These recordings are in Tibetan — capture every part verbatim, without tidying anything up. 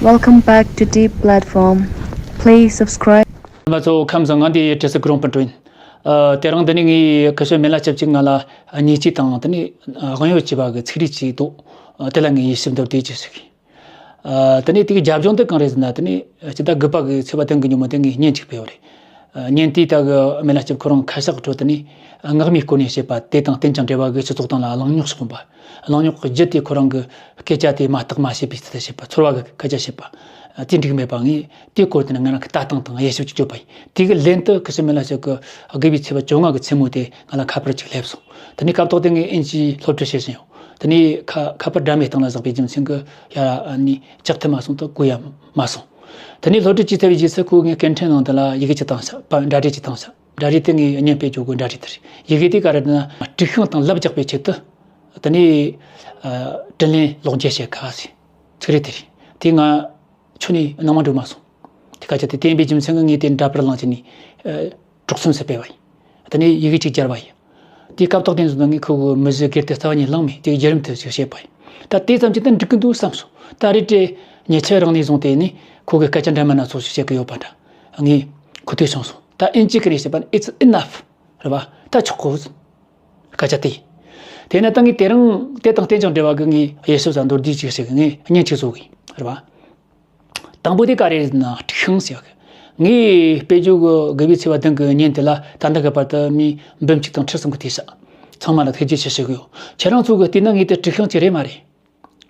Welcome back to Deep Platform. Please subscribe. ང་ཚོ་ཁམས་བཟང་། ང་འདི་བྲེལ་ཟིག་གི་རོང་པན་ཀྲོ་ཡིན། ཨ། དེ་རིང་འདི་ནས་ངས་ཁི་ཤོད་མེ་ལ་ཅབ་ཅིག་ང་ལ་ཉེས་ཆད་དང་དེ་ནས་དབང་ཡོད་བྱས་པ་གི་ཚིག་རིས་ཅིག་འདུག། ཨ། དེ་ལ་ངས་ཡིད་ཞིབ་འདེབས་དེ་ཅིག་ཞུ་གི། ཨ། དེ་ནས་དེ་གི་རྒྱབ་ལྗོངས་དེ་གང་རེད་ཟེར་ན། དེ་ནས་སྤྱི་ཟླ་དགུ་པ་གི་ཚེས་པ་བདུན་གི་ཉིན་མོ་དེ་ངས་བརྙན་ཅིག་སྤེལ་བ་རེད། ཨ། བརྙན་དེའི་སྟེང་གི་མེ་ལ་ཅབ་ཁོ་རང་ཁ་ཤགས་ཁྲོད་དེ་ནས་མངགས་མིའི་སྐོར་ནས་བཤད་པ་དེ་དང་རྟེན་ཅིང་འབྲེལ་བ་གི་སྤྱི་ཚོགས་སྟེང་ལ་གླེང་རྙོག་བྱུང་བ། གླེང་རྙོག་བརྒྱུད་དེ་ཁོ་རང་གི་སྐད་ཆ་དེ་མ་བརྟག་མ་དཔྱད་པའི་ཚུལ་དུ་བཤད་པ། ཚོར་བ་གི་སྐད་ཆ་བཤད་པ། ཨ། དེ་འགྲིག་མེད་པ། ངས་དེའི་སྐོར་དེ་ནས་ང་རང་གི་ལྟ་སྟངས་དང་དབྱེ་ཞིབ་ཅིག་བརྗོད་པ་ཡིན། དེ་གི་ལན་དུ་ཁི་ཤོད་མེ་ལ་ཅབ་གི་དགུ་པའི་ཚེས་པ་བཅོ་ལྔ་གི་མཚན་མོ་དེ་ང་ལ་ཁ་པར་ཅིག་སླེབས་སོང་། དེ་ནས་སྐབས་ཐོག་དེ་ངས་དབྱིན་ཇིའི་སློབ་ཁྲིད་བྱེད་བཞིན་ཡོད། དེ་ནས་ཁ་ཁ་པར་སྒྲ་མེད་སྟེང་ལ་བཞག་པའི་རྒྱུ་མཚན་གྱིས་ཡར་ནས་བཅག་ཐུབ་མ་སོང་དང་གོ་ཡ་མ་སོང་། དེ་ནས་སློབ་ཁྲིད་བྱས་ཚར་བའི་རྗེས་སུ་ཁོས་ངའི་སྐད་འཕྲིན་ནང་དུ་ལ་ཡི་གེ་ཅིག་བཏང་ཤག། པ། འདྲ་འདྲི་ཅིག་བཏང་ཤག། འདྲ་འདྲི་དེ་ངས་བརྙན་སྤེལ་རྒྱུ་གི་འདྲ་འདྲི་དེ་རེད། ཡི་གེ་དེ་ག་རེ་རེད་ན། དཀྲུག་ཤིང་དང་ལབ་རྒྱག་པའི་ཆེད་དུ། དེ་ནས། ཨ། དྲིན་ལན་ལོག་འཇལ་བྱེད་ག་ཟེར་ཚིག་རེད། དེ་རེད། དེ་ང་ཁྱོན་ནས་སྣང་བ་འགྲོ་མ་སོང་། དེ་སྐད་ཆ་དེ་བསྟན་པའི་རྒྱུ་མཚན་གྱིས་ངས་དེ་འདྲ་པར་བླངས་བྱས་ནས། ཨ། དཀྲོག་གསུམ་སུ་སྤེལ་བ་ཡིན། དེ་ནས་ཡི་གེ་གཅིག་སྦྱར་བ་ཡིན། དེའི་སྐབས་ཐོག་དེ་ཚོ་ནང་ངས་ཁོ་གི་མི་གཞི་སྒེར་དེ་རྩ་བ་ཉིད་བླངས་མེད། དེ་བརྒྱུད་རིམ་དུ་ཞིག་བཤད་པ་ཡིན། ད་དེ་ཙམ་གྱིས་ད་འགྲིག་གི་འདུག་བསམ་སོང་། ད་རེས་དེ་ཉེ་ཆར་རང་ནས་བཟུང་སྟེ་ནི་ཁོ་གི་སྐད་ཆ་འདྲ་མིན་སྣ་ཚོགས་ཤིག་བཤད་གི་ཡོད་པ་འདྲ་ངས་གོ་ཐོས་བྱུང་སོང་། ད་དབྱིན་ཇི་གི་ནས་བཤད་པ་ནི། It's enough། རེད་པ། ད་ཆོག་གོ། སྐད་ཆ་དེ། དེས་ན་ད་ངས་དེ་རིང་དེ་དང་རྟེན་ཅིང་འབྲེལ་བ་གི་ངས་དབྱེ་ཞིབ་ཟིག་མདོར་བསྡུས་ཅིག་བྱེད་གི། ངས་བརྙན་ཅིག་བཟོ་གི་ཡིན། རེད་པ། དང་པོ་དེ་ག་རེ་རེད་ན། དཀྲུག་ཤིང་ཟེར་གི། ངས་སྤེལ་རྒྱུ་གི་དགུ་པའི་ཚེས་པ་བདུན་གི་བརྙན་དེ་ལ་ད་ལྟ་གི་བར་དུ་མི་འབུམ་གཅིག་དང་ཁྲི་གསུམ་གི་ཐེ་ས། ཚང་མ་ལ་ཐུགས་རྗེ་ཆེ་ཞུ་གི་ཡོད། ཁྱེད་རང་ཚོ་གིས་བལྟས་ན་ངས་དེ་དཀྲུག་ཤིང་ཅིག་རེད་མ་རེད།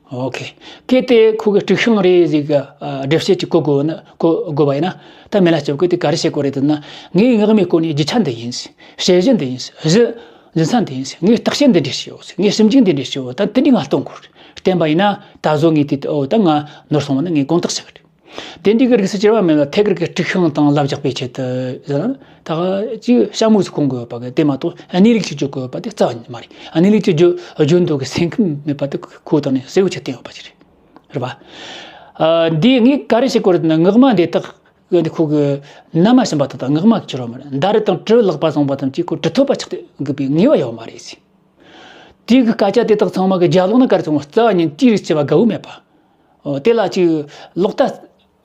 ཨོ་ཁེ། གལ་ཏེ་ཁོ་གིས་དཀྲུག་ཤིང་རེད་ཟེར་གི། ཨ། འགྲེལ་བཤད་ཅིག་བཀོད་དགོས་ན། བཀོད་དགོས་པ་ཡིན་ན། ད་མེ་ལ་ཅབ་གིས་དེ་ག་རེ་བཤད་དགོས་རེད་ཟེར་ན། ངའི་མངགས་མིའི་སྐོར་ནས་རྒྱུ་ཆ་འདི་ཡིན། དཔྱད་གཞི་འདི་ཡིན། གཞི་འཛིན་ས་འདི་ཡིན། ངས་བརྟག་དཔྱད་འདི་འདྲ་བྱས་ཡོད། ངས་ཞིབ་འཇུག་འདི་འདྲ་བྱས་ཡོད། ད་དེ་འདྲ་ང་སྟོན་དགོས། བསྟན་པ་ཡིན་ན་ད་གཟོད་ངས་དེ། ཨོ། ད་ང་ནོར་སོང་བ་ན་ངས་དགོངས་དག་ཞུ་གི་རེད། དེ་འདྲའི་གི་རིགས་སུ་གྱུར་པ་མེད་ལ། ཐད་ཀར་གི་དཀྲུག་ཤིང་དང་ལབ་རྒྱག་པའི་ཆེད་དུ་ཟེར་ན། ད་ཅིག་ཞྭ་མོ་ཟིག་གོན་དགོས་པ་གི་དེ་མ་གཏོགས་གནས་ལུགས་ཅིག་བརྗོད་དགོས་པ་དེ་རྩ་བ་ཉིད་མ་རེད། གནས་ལུགས་ཅིག་བརྗོད་བརྗོད་འདོད་གི་སེམས་ཁམས་མེད་པ་དེ་ཁོ་ཐོག་ནས་གསལ་བོ་ཆེ་བསྟན་ཡོད་པ་ཅིག་རེད། རེད་པ། ཨ། འདི་ངས་ག་རེ་བྱེད་དགོས་རེད་ན། མངགས་མ་འདི་དག་འདི་ཁོ་གི་ན་མ་ཞིམ་པ་དག་དང་མངགས་མ་གི་ཕྱིར་རོ་མ་རེད། འདྲ་རེད་དང་དྲི་ལག་པ་བཟང་པོ་ཐམས་ཅད་ཁོ་དྲི་ཐོབ་པ་ཆགས་ཏེ་འགུལ་བའི་ངེས་པ་ཡོད་མ་རེད་ཟེར། དེའི་གི་སྐད་ཆ་དེ་དག་ཚང་མ་གི་རྒྱབ་ལོགས་ན་ག་རེ་ཚང་མ་རྩ་བ་ཉིད་དེའི་རིགས་སྐྱེ་བ་དགའ་བོ་མེད་པ། ཨོ། དེ་ལ་ཅིག་ལོག་ལྟ་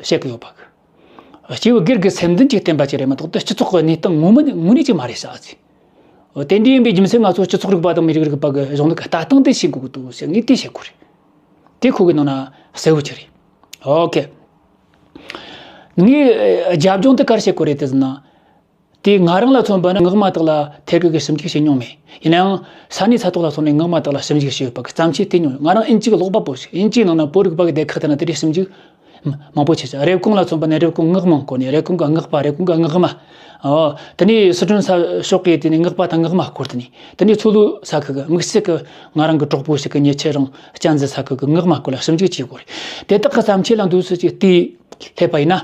བྱེད་གི་ཡོད་པ་གི། སྐྱེ་བོ་སྒེར་གྱི་སེམས་འདུན་གྱིས་བསྟན་པ་ཅིག་རེད་མ་གཏོགས། དེ་སྤྱི་ཚོགས་ཀྱི་གནས་སྟངས་ངོ་མ་ནི་དངོས་གནས་ཅིག་མ་རེད་ཟེར་ཟེར། ཨོ། དེ་འདྲ་ཡིན་པའི་རྒྱུ་མཚན་ང་ཚོ་སྤྱི་ཚོགས་རིག་པ་དང་མི་རིགས་རིག་པ་གི་གཞུང་ལུགས་ཀྱི་ལྟ་སྟངས་དེ་ཤེས་དགོས་ཀྱི་འདུག་ཟེར། ངས་དེ་བཤད་དགོས་རེད། དེ་ཁོ་གི་ནང་ན་གསལ་བོ་ཅིག་རེད། ཨོ་ཁེ། ངས་རྒྱབ་ལྗོངས་དེ་ག་རེ་བཤད་དགོས་རེད་དེ་ཟེར་ན། དེ་ང་རང་ལ་མཚོན་པ་ན་མངགས་མ་དག་ལ་ཐད་ཀར་གྱི་ཞིབ་འཇུག་བྱས་མྱོང་མེད། ཡིན་ནའང་ས་གནས་ས་ཐོག་ལ་སོང་ནས་མངགས་མ་དག་ལ་ཞིབ་འཇུག་བྱས་ཡོད་པ་གི་བརྩམས་ཆོས་བལྟས་མྱོང་། ང་རང་དབྱིན་ཇི་གི་ཀློག་པ་པོ་ཞིག། དབྱིན་ཇིའི་ནང་ན་བོད་རིག་པ་གི་སྡེ་ཁག་དེ་ན་དེ་འདྲའི་ཞིབ་འཇུག་མང་པོ་བྱས་ཤག། རེབ་གོང་ལ་མཚོན་པ་ན་རེབ་གོང་མངགས་མ་སྐོར་ནས། རེབ་གོང་གི་མངགས་པ། རེབ་གོང་གི་མངགས་མ། ཨོ། དེ་ནས་སི་ཁྲོན་ས་ཕྱོགས་ཀྱི་དེ་ནས་མངགས་པ་དང་མངགས་མ་སྐོར། དེ་ནས་དེ་ནས་མཚོ་ལྷོ་ས་ཁུལ་གི་དམིགས་བསལ་གྱི་ང་རང་གི་གྲོགས་པོ་ཞིག་གི་ཉེ་ཆར་རང་གཅན་གཟན་ས་ཁུལ་གི་མངགས་མ་སྐོར་ལ་ཞིབ་འཇུག་བྱས་ཡོད་རེད། དེ་དག་གི་བརྩམས་ཆོས་ལ་འདུག་སེ་ཅིག་བལྟས་སླེབས་པ་ཡིན་ན།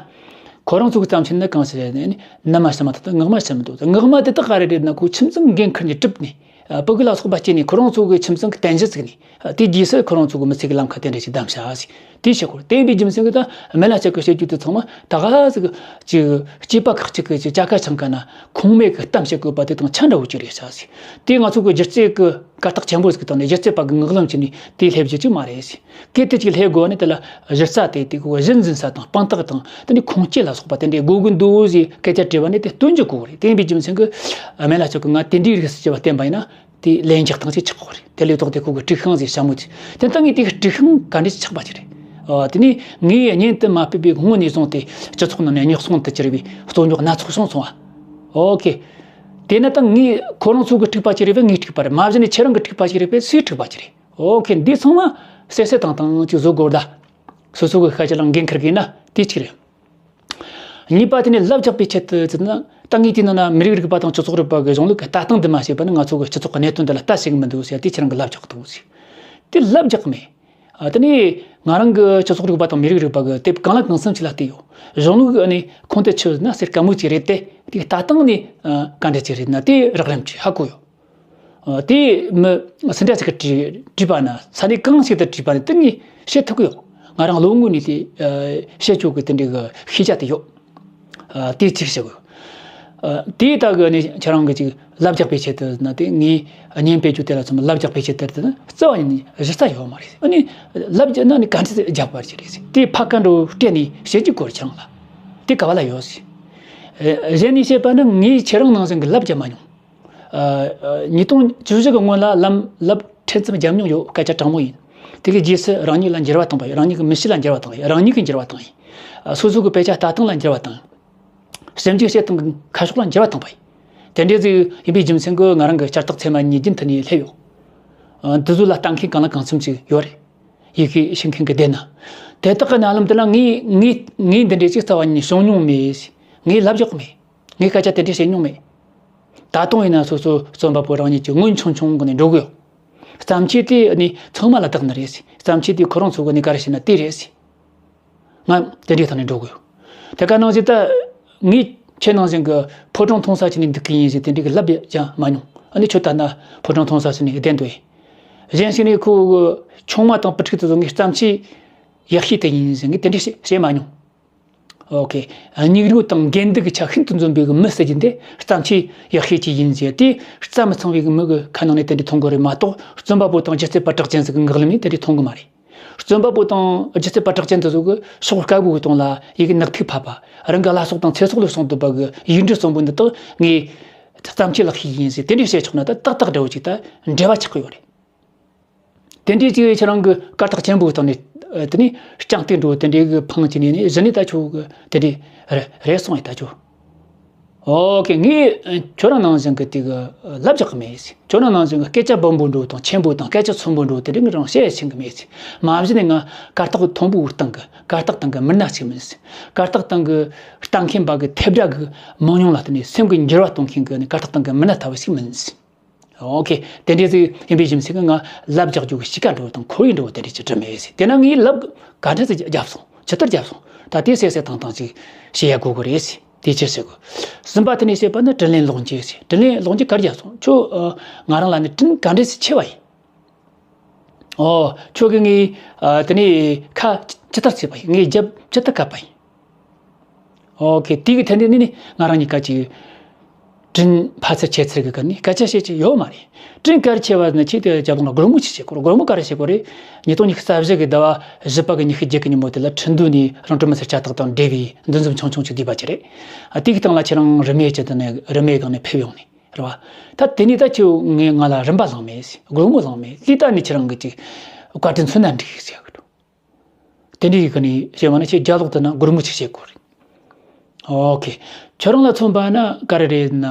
ཁོ་རང་ཚོ་གི་བརྩམས་ཆོས་ནི་གང་ཞིག་རེད་ན། ན་མ་ཞིམ་མ་དག་དང་མངགས་མ་ཞིམ་མི་འདུག། མངགས་མ་དེ་དག་ག་རེ་རེད་ན། ཁོ་ཁྱིམ་ཚང་འགན་ཁུར་ནས་གྲུབ་ནས། ཨ། སྤུ་གུ་ལ་སོགས་པ་སྐྱེས་ནས་ཁོ་རང་ཚོ་གི་ཁྱིམ་ཚང་གི་རྟེན་གཞི་བཙུགས་ནས། ཨ། དེའི་རྗེས་སུ་ཁོ་རང་ཚོ་གི་མི་ཚེ་གི་ལམ་ཁ་དེ་འདྲ་ཞིག་བདམས་བྱ་ཟིག། དེའི་ཕྱིར་ཁོ་བསྟན་པའི་རྒྱུ་མཚན་གྱིས་ད་མེ་ལ་ཅབ་གི་བཤད་རྒྱུ་དེ་ཚང་མ་ད་ག་ཟིག་ཅིག་སྐྱེས་པ་ཁག་ཅིག་གི་ཅིག་ཅ་ཀ་ཆང་ཁ་ན་ཁུངས་མེད་གི་གཏམ་བཤད་དགོས་པ་དེ་དང་ཆ་འདྲ་བོ་ཅིག་རེད་བྱ་ཟིག། དེ་ང་ཚོ་གི་སྒྱུ་རྩལ་གི་གར་སྟེགས་ཆེན་པོ་ཟིག་གི་སྟེང་ནས་སྒྱུ་རྩལ་པ་གི་ངག་ལམ་གྱིས་ནི་དེ་སླེབས་རྒྱུ་ཅིག་མ་རེད་ཟེར། གལ་ཏེ་ཅིག་སླེབས་དགོས་ནི་དེ་ལ་གཞི་རྩ་དེ་དེ་གི་གཞི་འཛིན་ས་དང་དཔང་རྟགས་དང་། དེ་ནི་ཁུངས་སྐྱེལ་ལ་སོགས་པ་དེ་འདྲའི་དགོས་ཀྱི་འདུག་ཟེར་སྐད་ཆ་དྲིས་པ་ནི་དེ་སྟོན་རྒྱུ་དགོས་རེད། དེ་ཡིན་པའི་རྒྱུ་མཚན་གྱིས་མེ་ལ་ཅབ་གིས་ང་དེ་འདྲའི་རིགས་སུ་སྐྱེ་བ་བསྟན་པ་ཡིན་ན། དེ་ལན་རྒྱག་སྟངས་ཅིག་ཆགས་དགོས་རེད། དེ་ལས་ལྡོག་སྟེ་ཁོ་གི་དཀྲུག་ཤིང་ཟེར་ཞྭ་མོ་ཅིག། དེ་ལྟ་ངས་དེ་གི་དཀྲུག་ཤིང་ག་འདྲ་ཅིག་ཆགས་པ་ཅིག་རེད། ཨ། དེ་ནས་ངས་བརྙན་དུ་མ་སྤེལ་བའི་སྔོན་ནས་བཟུང་སྟེ་སྤྱི་ཚོགས་ནང་ནས་རྙོག་ཟིང་དུ་གྱུར་བའི་རྩོད་རྙོག་སྣ་ཚོགས་བྱུང་སོང་བ། ཨོ་ཁེ། དེས་ན་ད་ངས་ཁོ་རང་ཚོ་གིས་དཀྲུགས་པ་ཅིག་རེད་པས་ངས་དཀྲུགས་པ་རེད། མ་གཞི་ནས་ཁྱེད་རང་གིས་དཀྲུགས་པ་ཅིག་རེད་པས་སུས་དཀྲུགས་པ་ཅིག་རེད། ཨོ་ཁེ། འདི་ཚང་མ་གསལ་གསལ་ཐང་ཐང་ཅིག་བཟོ་དགོས་ད། སོ་སོ་གི་ཤ་ཅི་ལ་འགན་འཁུར་དགོས་ན་དེ་གཅིག་རེད། གཉིས་པ་དེ་ནི་ལབ་རྒྱག་པའི་ཆེད་དུ་ཟེར་ན། ད་ངས་དེའི་ནང་ན་མི་རིགས་རིག་པ་དང་སྤྱི་ཚོགས་རིག་པ་གི་གཞུང་ལུགས་ཀྱི་ལྟ་སྟངས་འདི་མ་ཤེས་པ་ནི་ང་ཚོ་གི་སྤྱི་ཚོགས་ཀྱི་གནད་དོན་འདི་ལ་ལྟ་ཤེས་གི་མི་འདུག་ཟེར། དེ་ཁྱེད་རང་གིས་ལབ་རྒྱག་ཐུབ་ཟེར། དེ་ལབ་རྒྱག་མེད། ཨ། དེ་ནས་ང་རང་གི་སྤྱི་ཚོགས་རིག་པ་དང་མི་རིགས་རིག་པ་གི་དེབ་གང་ལ་གང་འཚམ་ཅིག་ལ་བལྟས་ཡོད། གཞུང་ལུགས་ནི་ཁུངས་དེ་ཆུད་ན་ཟེར་དཀའ་མོ་ཅིག་རེད་དེ། དེ་ལྟ་སྟངས་ནི་ག་འདྲ་ཅིག་རེད་ན་དེ་རགས་རིམ་ཅིག་ཧ་གོ་ཡོད། ཨ། དེ་མི་སུ་འདྲ་ཞིག་གིས་དྲིས་དྲིས་པ་ན། ས་གནས་གང་ཞིག་ཏུ་དྲིས་པ་ན་དེ་ངས་བཤད་ཐུབ་ཀྱི་ཡོད། ང་རང་ལོ་སྔོན་ནས་དེ་བཤད་ཆོག་གི་དེ་འདྲའི་གི་ཤེས་བྱ་དེ་ཡོད། ཨ། དེ་གཅིག་བཤད་དགོས། ཨ། དེའི་སྟབས་ཀྱིས་ནི་ཁྱེད་རང་གིས་ཅིག་ལབ་རྒྱག་པའི་ཆེད་དུ་ན་དེ། ངས་བརྙན་སྤེལ་རྒྱུ་དེ་ལ་མཚོན་པ་ལབ་རྒྱག་པའི་ཆེད་དུ་དེ་ནི་རྩ་བ་ནས་གཞི་རྩ་ཡོད་མ་རེད། ཨ་ནི་ལབ་རྒྱག་ན་ནི་ག་འདྲ་རྒྱག་པ་ཅིག་རེད་ཟེར། དེ་ཕ་ག་འགྲོ་སྤྲད་ནས་བཤད་རྒྱུ་སྐོར་ཁྱེད་རང་ལ་དེ་ག་བ་ལ་ཡོད་ཟེར། ཨ། གཞན་ནས་བཤད་པ་ན་ངས་ཁྱེད་རང་ནང་བཞིན་གྱི་ལབ་རྒྱག་མ་མྱོང་། ཨ། ཨ། ཉིས་སྟོང་བཅུ་བཞི་གི་སྔོན་ལ་ལམ་ལབ་ཕྲན་ཙམ་བརྒྱབ་མྱོང་ཡོད། སྐད་ཆ་དྲང་མོ་ཡིན། དེ་གའི་རྗེས་སུ་རང་ཉིད་ལ་འགྱུར་བ་བཏང་པ་ཡིན། རང་ཉིད་ཀྱི་མི་གཤིས་ལ་འགྱུར་བ་བཏང་ཡིན། རང་ཉིད་ཀྱིས་འགྱུར་བ་བཏང་ཡིན། ཨ། སོ་སོ་གི་དཔེ་ཆ་ལྟ་སྟངས་ལ་འགྱུར་བ་བཏང་ཡིན། ཞིབ་འཇུག་བྱེད་སྟངས་ཀྱི་ཁ་ཕྱོགས་ལ་འགྱུར་བ་བཏང་པ་ཡིན། དེ་འདྲའི་ཟིག་ཡིན་པའི་རྒྱུ་མཚན་གྱིས་ང་རང་གི་བསྐྱར་དར་ཚད་མ་གཉིས་རྒྱུན་མཐུད་ནས་སླེབས་ཡོད། ཨ། འདི་ཚོ་ལ་ལྟ་མཁན་གང་ལ་གང་འཚམ་ཞིག་ཡོད་རེད། ཡི་གེ་ཤེས་མཁན་གྱི་སྡེ་ན། དེ་དག་གི་ནང་ལམ་དུ་ན་ངས་ངས་ངས་འདི་འདྲའི་ཅིག་རྩ་བ་ནས་བྱུང་མྱོང་མེད། ངས་ལབ་རྒྱག་མེད། ངས་སྐད་ཆ་དེ་འདྲ་བཤད་མྱོང་མེད། ད་དུང་ཡིན་ན་སོ་སོ་རྩོམ་པ་པོ་རང་ཉིད་ཀྱི་སྔོན་ཆུང་ཆུང་གི་ནས་འགྲོ་གི་ཡོད། བརྩམས་ཆོས་དེ་ནི་ཚང་མ་ལ་བདག་ནི་རེད་ཟེར། བརྩམས་ཆོས་དེ་ཁོ་རང་ཚོ་གི་ནི་ག་རེ་བྱས་ན་དེ་རེད་ཟེར། ང་དེ་འདྲའི་ཐོག་ནས་འགྲོ་གི་ཡོད། དེ་ག་ནང་བཞིན་ད་ངས་ཁྱེད་ནང་བཞིན་གྱི་ཕོ་བྲང་མཐོང་ས་ཅིག་ནས་འདུག་གི་ཡིན་ཟེར་དེ་འདྲའི་གི་ལབ་ཀྱང་མ་མྱོང་། ཨ་ནི་ཁྱོད་ད་ལྟ་ཕོ་བྲང་མཐོང་ས་ཟེར་ནས་བསྡད་འདུག་ཡིན། གཞན་ཞིག་ནས་ཁོ་གི་ཆུང་མ་དང་བུ་ཕྲུག་དེ་ཚོ་ངས་བརྩམས་ཆོས་ཡག་ཤོས་དེ་ཡིན་ཟེར། ངས་དེ་འདྲའི་བཤད་བཤད་མ་མྱོང་། ཨོ་ཁེ། སྙིགས་རོ་དང་འགལ་འདུ་གི་ཆ་ཤིན་ཏུ་འཛོམས་པའི་གི་མི་ཟེར་རྒྱུ་འདི་བརྩམས་ཆོས་ཡག་ཤོས་ཅིག་ཡིན་ཟེར། དེ་རྩ་མི་ཚང་བའི་གི་མི་གི་ཁ་ནང་ནས་དེ་འདྲ་མཐོང་གི་རེད་མ་གཏོགས། རྩོམ་པ་པོ་དང་སྒྱུ་རྩལ་པ་གྲགས་ཅན་ཟིག་གི་ངག་ལམ་ནས་དེ་འདྲ་མཐོང་གི་མ་རེད། རྩོམ་པ་པོ་དང་སྒྱུ་རྩལ་པ་གྲགས་ཅན་དེ་ཚོ་གི་ཕྱོགས་དཀར་པོའི་གི་སྟེང་ལ་ཡི་གེ་ནག་ཐིག་ཕབ་པ། རང་གི་བླ་སྲོག་དང་ཚེ་སྲོག་ལ་སོགས་ཐུབ་པ་གི་ཡིག་འབྲུ་གསོན་པོ་འདི་དག་ངས་བརྩམས་ཆོས་ལག་ཤེས་ཡིན་ཟེར་དེ་འདྲ་བཤད་ཆོག་ན་ད་ཏག་ཏག་འདྲ་བོ་ཅིག་ད་འབྲེལ་བ་ཆགས་ཀྱི་ཡོད་རེད། དེ་འདྲའི་ཅིག་ཁྱེད་རང་གི་དཀར་རྟགས་ཆེན་པོའི་སྟེང་ནས་ཨ་དེ་ནས་རྐྱང་སྟེགས་འགྲོ་དེ་འདྲའི་གི་ཕང་ཅིག་ནས་ནི་གཞི་ནས་ད་ཁྱོད་གི་དེ་འདྲའི་རེ་རེ་སོང་ཡིན་ད་ཁྱོད། ཨོ་ཁེ། ངས་ཁྱོད་རང་ནང་བཞིན་གི་དེ་གི་ལབ་རྒྱག་གི་མེད། ཁྱོད་རང་ནང་བཞིན་གི་སྐད་ཆ་སྦོམ་པོ་འགྲོ་དང་ཆེན་པོ་དང་སྐད་ཆ་མཚོན་པོ་འགྲོ་དེ་འདྲའི་ངས་རང་བཤད་ཤེས་གི་མེད། མ་གཞི་ནས་ང་དཀར་རྟགས་མཐོན་པོའི་སྟེང་གི་དཀར་རྟགས་སྟེང་གི་མི་སྣ་ཞིག་མིན། དཀར་རྟགས་སྟེང་གི་ལྟ་མཁན་པ་གི་ཐེབས་རྒྱ་གི་མང་ཉུང་ལ་བརྟེན་ནས་སེམས་ཀྱི་འགྱུར་བ་གཏོང་མཁན་གི་ནི་དཀར་རྟགས་སྟེང་གི་མི་སྣ་ལྟ་བུ་ཞིག་མིན། ཨོ་ཁེ། དེ་འདྲའི་ཟིག་ཡིན་པའི་རྒྱུ་མཚན་གྱིས་ང་ལབ་རྒྱག་རྒྱུ་གི་གཤིས་ཀ་འདྲ་བོ་དང་ཁོར་ཡུག་འདྲ་བོ་དེ་འདྲ་ཅིག་གྲུབ་མེད་ཟེར། དེ་ན་ངས་ལབ་ག་འདྲ་ཟིག་བརྒྱབ་སོང་། ཇི་ལྟར་བརྒྱབ་སོང་། ད་དེ་གསལ་གསལ་ཐང་ཐང་ཅིག་བཤད་ཡ་དགོས་གི་རེད་ཟེར། དེ་ཅི་ཟེར་གོ། གསུམ་པ་དེ་ནས་བཤད་པ་ནི་དྲིན་ལན་ལོག་འཇལ་ཟེར། དྲིན་ལན་ལོག་འཇལ་ག་རེ་བརྒྱབ་སོང་། ཁྱོད་ཨ་ང་རང་ལ་ནི་དྲིན་ག་འདྲ་ཟིག་ཆེ་བ་ཡིན། ཨོ། ཁྱོད་ཀྱིས་ངའི་ཨ་དེ་ནས་ཁ་ཇི་ལྟར་བརྩེས་པ་ཡིན། ངའི་རྒྱབ་ཇི་ལྟར་བཀབ་པ་ཡིན། ཨོ་ཁེ། དེ་གི་ཐད་ནས་ནི་ནི་ང་རང་གཉིས་ཀ་ཅིག་དྲིན་ཕ་ཚུལ་ཁྱད་ཚུལ་གི་སྐོར་ནས་སྐད་ཆ་བཤད་ཀྱི་ཡོད་མ་རེད། དྲིན་ག་རེ་ཆེ་བ་ནི་ཆེད་དུ་རྒྱབ་ལོགས་ན་སྒོར་མོ་ཅིག་བཤད་དགོས། སྒོར་མོ་ག་རེ་བཤད་དགོས་རེད། ཉིས་སྟོང་ཉི་ཤུ་རྩ་བཞི་གི་ཟླ་བ་བཞི་པ་གི་ཉི་ཤུ་བརྒྱད་གི་ཉིན་མོ་དེ་ལ་ཁྲིན་ཏུའུ་ནས་རང་གྲོང་མི་ཚོའི་ལྕགས་ཐག་དང་འབྲེལ་བའི་འདུ་འཛོམས་ཆུང་ཆུང་ཅིག་བསྡུས་པ་ཅིག་རེད། ཨ་དེ་གི་སྟེང་ལ་ཁྱེད་རང་རིན་མེད་ཅིག་དེ་ནས་རིན་མེད་སྒང་ནས་ཕེབས་ཡོང་ནས་རེད་བ། ད་དེ་ནས་ད་ཁྱོད་ངས་ང་ལ་རིན་པ་བླངས་མེད་ཟེར། སྒོར་མོ་བླངས་མེད། ལི་ལྟ་ནས་ཁྱེད་རང་གི་ཅིག་བཀའ་དྲིན་མཚོན་ན་འགྲིག་ཟེར་གི་འདུག་དེ་འདྲའི་གི་ནི་བཤད་པ་ན་ཁྱེད་རྒྱབ་ལོགས་དེ་ན་སྒོར་མོ་ཅིག་བཤད་དགོས་རེད། ཨོ་ཁེ། ཁྱོད་རང་ལ་མཚོན་པ་ན་ག་རེ་རེད་ན།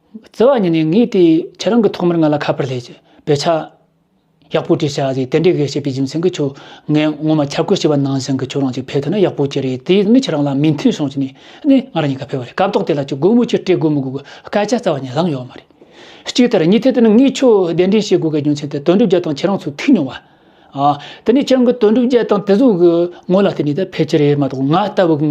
རྩ་བ་ཉིད་ནས་ངས་དེ་ཁྱེད་རང་གི་ཐོག་མར་ང་ལ་ཁ་པར་སླེབས་ཀྱི་དཔེ་ཆ་ཡག་པོ་བྲིས་བཞག་ཟིག་དེ་འདྲའི་གི་བཤད་པའི་རྒྱུ་མཚན་གྱིས་ཁྱོད་ངས་ངོ་མ་ཁྱབ་བཀོད་བྱས་པ་ནང་བཞིན་གྱི་ཁྱོད་རང་ཅིག་ཕེབས་ཐུབ་ན་ཡག་པོ་ཅིག་རེད། དེ་ནི་ཁྱེད་རང་ལ་མོས་མཐུན་བྱུང་བྱས་ནས་ནི་ང་རང་གཉིས་ཀ་ཕེབས་པ་རེད། སྐབས་ཐོག་དེ་ལ་ཁྱོད་སྒོར་མོ་ཅིག་སྤྲད་དགོས་མི་དགོས་གི་སྐད་ཆ་རྩ་བ་ཉིད་ལངས་ཡོད་མ་རེད། གཅིག་ལྟར་གཉིས་ཐད་དུ་ནི་ངས་ཁྱོད་གདན་འདྲེན་བྱེད་དགོས་གི་རྒྱུ་མཚན་དེ་དོན་གྲུབ་རྒྱལ་དང་ཁྱེད་རང་ཚོ་ཐུག་མྱོང་བ། ཨ། དེ་ནས་ཁྱེད་རང་གི་དོན་གྲུབ་རྒྱལ་དང་དེ་ཚོ་གི་ངོ་ལ་བལྟས་ནས་ད་ཕེབས་ཀྱི་རེད་མ་གཏོགས། ང་ལྟ་བུ་གི་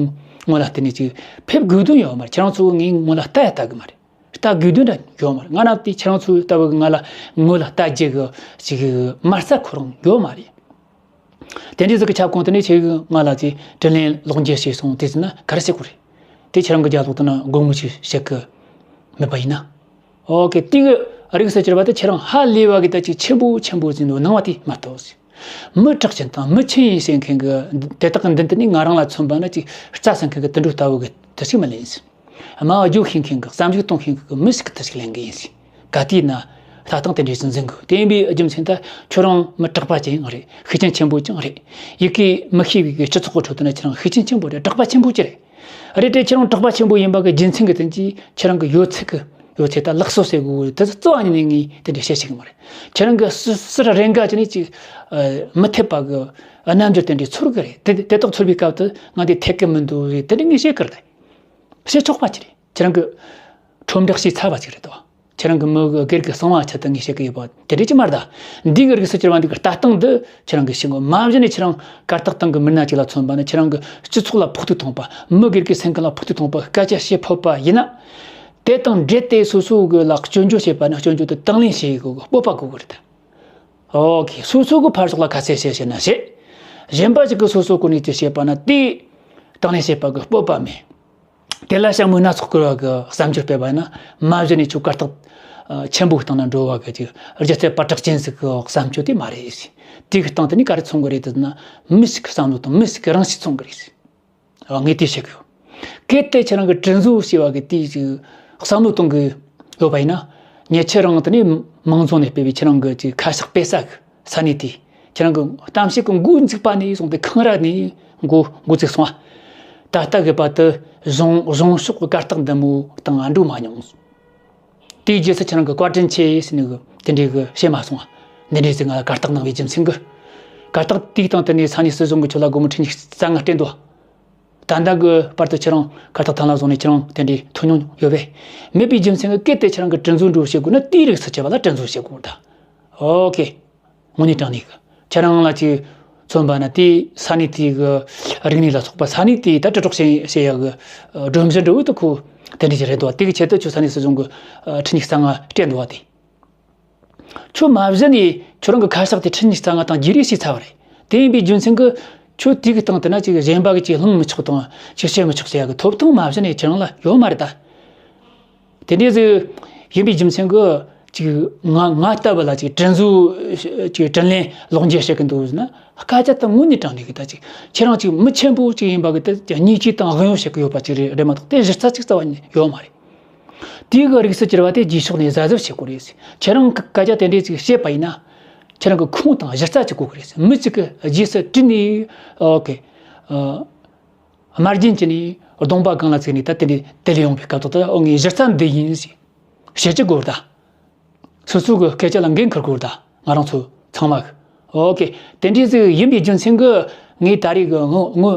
ངོ་ལ་བལྟས་ནས་ཅིག་ཕེབས་དགོས་དོན་ཡོད་མ་རེད། ཁྱེད་རང་ཚོ་ངའི་ངོ་ལ་ལྟ་ཡ་ལྟ་གི་མ་རེད། ལྟ་དགོས་དོན་འདྲ་ཡོད་མ་རེད། ང་རང་དེ་ཁྱེད་རང་ཚོ་ལྟ་བུ་གི་ང་ལ་ངོ་ལ་ལྟ་རྒྱུ་གི་ཅིག་མ་རྩ་ཁོ་རང་ཡོད་མ་རེད། དེ་འདྲའི་ཟིག་གི་ཁྱབ་ཁོངས་དེ་ནས་ཁྱེད་ཀྱིས་ང་ལ་ཅིག་དྲིན་ལན་ལོག་འཇལ་བྱས་སོང་། དེ་ཟེར་ན་ག་རེ་བྱེད་དགོས་རེད། དེ་ཁྱེད་རང་གི་རྒྱབ་ལོགས་དེ་ན་སྒོར་མོ་ཞིག་བཤད་གི་མེད་པ་ཡིན་ན། ཨོ་ཁེ། དེ་གི་རིགས་སུ་གྱུར་པ་དེ་ཁྱེད་རང་ཧ་ལས་པ་གི་ད་ཅིག་ཆེན་པོ་ཆེན་པོ་ཟིན་འདུག་སྣང་བ་དེ་མ་གཏོགས། མི་གྲགས་ཅན་དང་མི་ཆེན་ཡིན་ཟེར་མཁན་གི་དེ་དག་གི་མདུན་དུ་ནི་ང་རང་ལ་མཚོན་པ་ན་ཅིག་རྩྭ་ཟ་མཁན་གི་དུད་འགྲོ་ལྟ་བུ་གི་དེ་ཞིག་མ་ལེན་ཟེར། དམའ་བ་རྒྱུག་ཤེས་མཁན་གི་བསམ་གཞིག་གཏོང་ཤེས་མཁན་གི་མི་ཞིག་གི་དེ་ཞིག་ལེན་གི་ཡིན་ཟེར། ག་དུས་ན་ལྟ་སྟངས་དེ་འདྲ་ཞིག་འཛིན་དགོས། དེ་ཡིན་པའི་རྒྱུ་མཚན་ད་ཁྱོད་རང་མི་གྲགས་པ་ཅན་ཡང་རེད། ཤུགས་རྐྱེན་ཆེན་པོ་ཅན་རེད། ཡི་གེ་མི་ཤེས་པའི་གི་སྤྱི་ཚོགས་ཀྱི་ཁྲོད་དུ་ན་ཁྱེད་རང་ཤུགས་རྐྱེན་ཆེན་པོ་རེད། གྲགས་པ་ཆེན་པོ་ཅིག་རེད། རེད་དེ་ཁྱེད་རང་གྲགས་པ་ཆེན་པོ་ཡིན་པ་གི་རྒྱུ་མཚན་གི་སྟེང་གིས་ཁྱེད་རང་གི་ཡོད་ཚད་གི་ཡོད་ཚད་ད་ལག་སོ་ཟེར་དགོས་དེ་ཚོ་རྩ་བ་ཉིད་ནས་ངས་དེ་འདྲ་བཤད་ཤེས་གི་མ་རེད། ཁྱེད་རང་གི་སུ་སུ་ར་རེ་འགའ་ཅིག་ནས་ཅིག་ཨ་མི་འཐད་པ་གི་རྣམ་འགྱུར་དེ་འདྲ་ཚོར་གི་རེད། དེ་དེ་དག་ཚོར་བའི་སྐབས་དུ་ང་འདི་འཐད་གི་མི་འདུག་རེད། དེ་འདྲ་ངས་བཤད་གི་རེད། བཤད་ཆོག་པ་ཅིག་རེད། ཁྱེད་རང་གི་ཁྲོམ་བསྒྲགས་བྱས་ཚར་བ་ཅིག་རེད་དོ། ཁྱེད་རང་གི་མི་གི་སྒེར་གྱི་གསང་བ་ཆེད་དུ་ངས་བཤད་གི་ཡོད་པ་དེ་འདྲ་ཅིག་མ་རེད་ད། འདི་གི་རིགས་སུ་གྱུར་པ་འདི་གི་ལྟ་སྟངས་འདི་ཁྱེད་རང་གིས་ཤེས་དགོས། མ་གཞི་ནས་ཁྱེད་རང་དཀར་རྟགས་སྟེང་གི་མི་སྣ་ཅིག་ལ་མཚོན་པ་ན་ཁྱེད་རང་གི་སྤྱི་ཚོགས་ལ་ཕོག་ཐུག་ཐོངས་པ། མི་སྒེར་གྱི་སེམས་ཁམས་ལ་ཕོག་ཐུག་ཐོངས་པ་སྐད་ཆ་བཤད་ཕོད་པ་ཡིན་ན། དེ་དང་འབྲེལ་ཏེ་སོ་སོ་གི་ལ་སྐྱོན་བརྗོད་བྱེད་པ་ན་སྐྱོན་བརྗོད་དེ་དང་ལེན་བྱེད་དགོས་གི་སྤོབས་པ་དགོས་གི་རེད་ད། ཨོ་ཁེ། སོ་སོ་གི་ཕར་ཕྱོགས་ལ་ཁ་གསལ་བཤད་བཤད་ན་བཤད། གཞན་པ་ཞིག་གིས་སོ་སོ་གོ་གནས་ཅིག་བཤད་པ་ན་དེ་དང་ལེན་བྱེད་པ་གི་སྤོབས་པ་མེད། དེ་ལ་ཞྭ་མོ་སྣ་ཚོགས་བསྐུར་བ་གི་བསམ་སྦྱོར་སྤེལ་བ་ཡིན་ན། མ་གཞི་ནས་ཁྱོད་གར་སྟེགས་ཆེན་པོའི་སྟེང་ན་འགྲོ་བ་གི་ཅིག་སྒྱུ་རྩལ་པ་གྲགས་ཅན་ཟིག་གི་བསམ་སྤྱོད་དེ་མ་རེད་ཟེར། དེ་གི་སྟེང་དེ་ནས་ག་རེ་མཚོན་གི་རེད་ཟེར་ན། མི་ཞིག་གི་བསམ་བློ་དང་མི་ཞིག་གི་རང་གཤིས་མཚོན་གི་རེད་ཟེར། ངས་དེ་བཤད་གི་ཡོད། གལ་ཏེ་ཁྱེད་རང་གི་དྲིན་གཟོ་ཞེས་པ་གི་དེའི་ཅིག་བསམ་བློ་གཏོང་གི་ཡོད་པ་ཡིན་ན། ཉེ་ཆར་རང་དེ་ནས་མང་ཚོགས་ནས་སྤེལ་བའི་ཁྱེད་རང་གི་ཅིག་ཁ་ཤགས་སྤེལ་ས་གི་ས་གནས་དེ། ཁྱེད་རང་གི་གཏམ་བཤད་གི་འགོ་འཛུགས་པ་ནས་བཟུང་སྟེ་འཁང་ར་ནས་འགོ་འགོ་བཙུགས་སོང་ང་། ད་ལྟ་གི་བར་དུ་གཞུང་གཞུང་ཕྱོགས་གི་གར་སྟེགས་འདི་མོ་སྟེང་ང་འགྲོ་མ་མྱོང་། དེའི་རྗེས་སུ་ཁྱེད་རང་གི་བཀའ་དྲིན་ཆེ་ཟེར་ནས་གི་དེ་འདྲའི་གི་བཤད་མ་སོང་ང་། འདི་འདྲའི་ཟིག་ང་ལ་གར་སྟེགས་གནང་བའི་རྒྱུ་མཚན་གི། གར་སྟེགས་དེའི་སྟེང་དུ་ནས་ས་གནས་སྲིད་གཞུང་གི་ཁྱོད་ལ་སྒོར་མོ་ཁྲི་གཉིས་རྩ་ལྔ་སྤྲད་འདུག། ད་ལྟ་གི་བར་དུ་ཁྱེད་རང་གར་སྟེགས་ཐང་ལ་བཟུང་ནས་ཁྱེད་རང་དེ་འདྲའི་ཐོན་མྱོང་ཡོད་པས། མེད་པའི་རྒྱུ་མཚན་གི་གལ་ཏེ་ཁྱེད་རང་གི་དྲིན་གཟོ་འགྲོ་བྱེད་དགོས་ན། དེའི་རིགས་སུ་ཆེ་བ་ལ་དྲིན་གཟོ་བྱེད་དགོས་ད། ཨོ་ཀེ། དངོས་གནས་དྲང་གནས་གི་ཁྱེད་རང་ལ་ཅིག་མཚོན་པ་ན། དེའི་ས་གནས་དེའི་གི་རིག་གནས་ལ་སོགས་པ། ས་གནས་དེའི་ད་དྲིལ་སྒྲོག་བྱེད་བྱེད་ཡག་གི་སྒྲོམ་གཞི་འདྲ་བོ་དེ་ཁོ་དེ་འདྲ་ཞིག་རེད་འདུག་བ། དེ་གི་ཆེད་དུ་ཁྱོད་ས་གནས་སྲིད་གཞུང་གི་ཁྲི་གཉིས་རྩ་ལྔ་སྤྲད་འདུག་བ་དེ། ཁྱོད་མ་གཞི་ནས་ཁྱོད་རང་གི་ཁ་ཤགས་དེ་ཁྲི་གཉིས་རྩ་ལྔ་དང་བརྗེ་རེས་བྱས་ཚར་བ་རེད། དེ་ཡིན་པའི་རྒྱུ་མཚན་གྱིས་ཁྱོད་དེ་གི་སྟེང་དུ་ན་ཅིག་གཞན་པ་གི་ཅིག་སློང་མི་ཆོག་དང་ཅིག་བཤད་མི་ཆོག་ཟེར་ཡག་གི་ཐོབ་ཐང་མ་གཞི་ནས་ཁྱེད་རང་ལ་ཡོད་མ་རེད་ད། དེ་འདྲའི་ཟིག་ཡིན་པའི་རྒྱུ་མཚན་གྱིས་ཅིག་ང་ང་ལྟ་བུ་ལ་ཅིག་དྲིན་གཟོ་ཅིག་དྲིན་ལན་ལོག་འཇལ་བྱེད་གི་འདུག་ཟེར་ན། སྐད་ཆ་དེ་དངོས་གནས་དྲང་གནས་གི་ད་ཅིག་ཁྱེད་རང་ཅིག་མི་ཆེན་པོ་ཅིག་ཡིན་པ་གི་དེ་བརྙས་བཅོས་དང་དབང་ཡོད་བྱེད་གི་ཡོད་པ་ཅིག་རེད་རེད་མ་གཏོགས། དེ་གཞི་རྩ་ཅིག་རྩ་བ་ནས་ཡོད་མ་རེད། དེའི་གི་རིགས་སུ་གྱུར་པ་དེ་རྗེས་ཕྱོགས་ནས་གཟབ་གཟབ་བྱེད་དགོས་རེད། ཁྱེད་རང་གི་སྐད་ཆ་དེ་འདྲས་ཅིག་བཤད་པ་ཡིན་ན། ཁྱེད་རང་གི་ཁུངས་དང་གཞི་རྩ་ཅིག་དགོས་གི་རེད། མི་གཅིག་གི་རྗེས་སུ་དྲིས་ནས། ཨོ་ཀེ། ཨ། དམར་རྗེན་གྱི་ནས་གདོང་པ་སྒང་ལ་བཙུགས་ནས་ད་དེ་འདྲས་དེ་ལས་ཡོང་པའི་སྐབས་ཐོག་ཏུ། ཨོ་ངའི་གཞི་རྩ་འདི་ཡིན་ཟེར་བཤད་ཀྱི་དགོས་ད། སོ་སོ་གི་སྐད་ཆ་ལ་འགན་འཁུར་དགོས་ད། ང་རང་ཚོ་ཚང་མ་གི། ཨོ་ཀེ། དེ་འདྲའི་ཟིག་ཡིན་པའི་རྒྱུ་མཚན་གྱིས་ངས་ད་རེས་གི་ངོ་ངོ་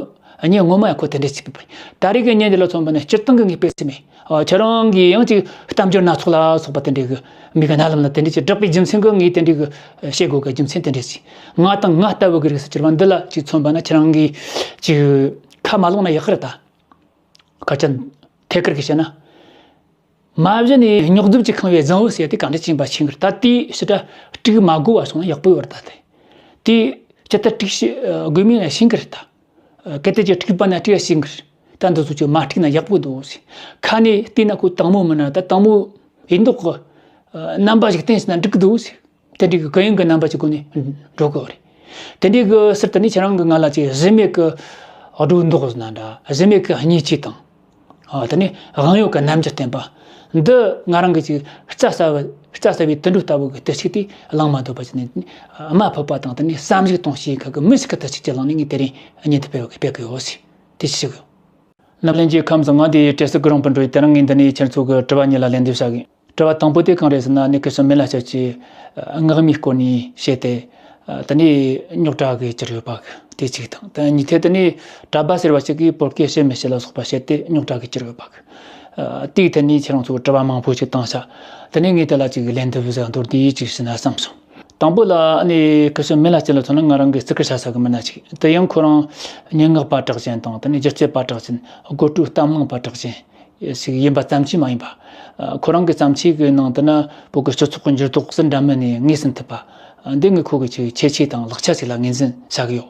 ཉིན་ངོ་མ་ཡང་ཁོ་དེ་འདྲ་ཞིག་བྱས་པ་ཡིན། ད་རེས་གི་ཉིན་འདི་ལ་མཚོན་པ་ན་སྤྱིར་བཏང་གི་ངས་སྤེལ་སྲིད་མེད། ཨ། ཁྱེད་རང་གིས་ཡང་ཅིག་གཏམ་རྒྱུད་སྣ་ཚོགས་ལ་སོགས་པ་དེ་འདྲའི་གི་མི་གི་རྣ་ལམ་ལ་དེ་འདྲའི་ཅིག་བསྒྲགས་པའི་རྒྱུ་མཚན་གྱིས་ངས་དེ་འདྲའི་གི་བཤད་དགོས་གི་རྒྱུ་མཚན་དེ་འདྲ་ཞིག། ང་དང་ང་ལྟ་བུ་གི་རིགས་སུ་གྱུར་པ་འདི་ལ་ཅིག་མཚོན་པ་ན། ཁྱེད་རང་གིས་ཅིག་ཁ་མ་ལོག་ན་ཡག་གི་རེད་ད། སྐད་ཆ་ཐད་ཀར་གི་བཤད་ན། མ་གཞི་ནས་རྙོག་འཛིང་ཅིག་ཁེངས་པའི་རྫིང་བུ་ཟེར་དེ་གང་འདྲ་ཅིག་ཡིན་པ་ཤེས་གི་རེད་ད། དེའི་ཕྱི་དྲ་དཀྲུག་མ་དགོས་པ་སོང་ན་ཡག་པོ་ཡོད་རེད་ད། དེ་དེ་ཕྱི་དྲ་དཀྲུག་ཤེས་དགོས་མིན་ལ་ཤེས་གི་རེད་ད། གལ་ཏེ་ཅིག་དཀྲུག་པ་ན་དཀྲུག་ཡ་ཤེས་གི་རེད་ད། འདི་ཚོ་ཅིག་མ་དཀྲུག་ན་ཡག་པོ་འདུག་ཟེར། ཁ་ནས་བལྟས་ན་ཁོ་དྭངས་མོ་མིན་ན་ད་དྭངས་མོ་ཡིན་མདོག་གི་རྣམ་པ་ཞིག་བསྟན་ཟིན་ན་འགྲིག་གི་འདུག་ཟེར། དེ་འདྲའི་གི་གུ་ཡངས་གི་རྣམ་པ་ཅིག་སྒོ་ནས་འགྲོ་གི་རེད། དེ་འདྲའི་གི་ཟུར་དུ་ནི་ཁྱེད་རང་གི་ང་ལ་ཅིག་གཞི་མེད་གི་སྒྲོ་འདོགས་ཟེར་ན་འདྲ། གཞི་མེད་གི་བརྙས་བཅོས་དང་། ཨ། དེ་ནས་དབང་ཡོད་གི་རྣམ་འགྱུར་བསྟན་པ་འདི་ང་རང་གི་ཅིག་རྩ་ཟ་བ་རྩ་ཟ་བའི་དུད་འགྲོ་ལྟ་བུ་གི་དུ་ཆིག་དེ་བླངས་མ་ཐུབ་པ་ཅིག་ནས། རྨ་ཕོག་པ་དང་། དེ་ནས་བསམ་གཞིག་གཏོང་ཤེས་མཁན་གི་མི་ཞིག་གི་དུ་ཆིག་ཅིག་བླངས་ནས། ངས་དེ་རིང་བརྙན་དེ་སྤེལ་བ་སྤེལ་གི་ཡོད་ཟེར། དེ་ཞིག་ནམ་ལྷན་རྒྱས་ཁམས་བཟང་། ང་འདི་བྲེལ་ཟིང་གི་རིང་དུ་འགྲོ་ཡི། དེ་རིང་ངས་འདི་ནས་ཁྱེད་ཚོ་གི་དྲི་བ་གཉིས་ལ་ལན་འདེབས་བྱ་གི། དྲི་བ་དང་པོ་དེ་གང་རེད་ཟེར་ན། ནི་སྐུ་ཞབས་མེ་ལ་སྐྱབས་ཀྱིས་མངགས་མིའི་སྐོར་ནས་བཤད་དེ། དེ་ནས་རྙོག་དྲ་གི་གྱུར་ཡོད་པ་གི་དེ་གཅིག་དང་། དེ་གཉིས་ཐད་དུ་ནི་གྲྭ་པ་ཟེར་བ་ཞིག་གིས་བོད་སྐད་བཤད་མི་བཤད་ལ་སོགས་པ་བཤད་དེ་རྙོག་དྲ་གི་གྱུར་ཡོད་པ་གི། དེའི་ཐད་ནས་ཁྱེད་རང་ཚོ་དྲི་བ་མང་པོ་ཞིག་བཏང་ཤག། དེ་ནས་ངས་དེ་ལ་ཅིག་ལན་འདེབས་ཟིག་མདོར་བསྡུས་ཅིག་ཞུས་ན་བསམ་སོང་། དང་པོ་ལ་ནི་སྐུ་ཞབས་མེ་ལ་སྐྱབས་ལ་མཚོན་ན། ང་རང་གི་བརྩི་བཀུར་བྱ་ས་གི་མི་སྣ་ཞིག། དེ་ཡང་ཁོ་རང་སྙན་ངག་པ་གྲགས་ཅན་དང་། དེ་ནས་སྒྱུ་རྩལ་པ་གྲགས་ཅན། དགོད་བྲོའི་གཏམ་གླེང་པ་གྲགས་ཅན་ཞིག་ཡིན་པ་ཙམ་གྱིས་མ་ཡིན་པ། ཁོ་རང་གི་བརྩམས་ཆོས་ཀྱི་ནང་དུ་ན་བོད་ཀྱི་སྤྱི་ཚོགས་ཀྱི་འགྱུར་ལྡོག་ཟིན་འདྲ་མིན་ནས་ངོས་ཟིན་ཐུབ་པ། འདི་ངས་ཁོ་གི་ཆེད་ཆེད་དང་ལག་ཆ་ཞིག་ལ་ངོས་འཛིན་བྱ་གི་ཡོད།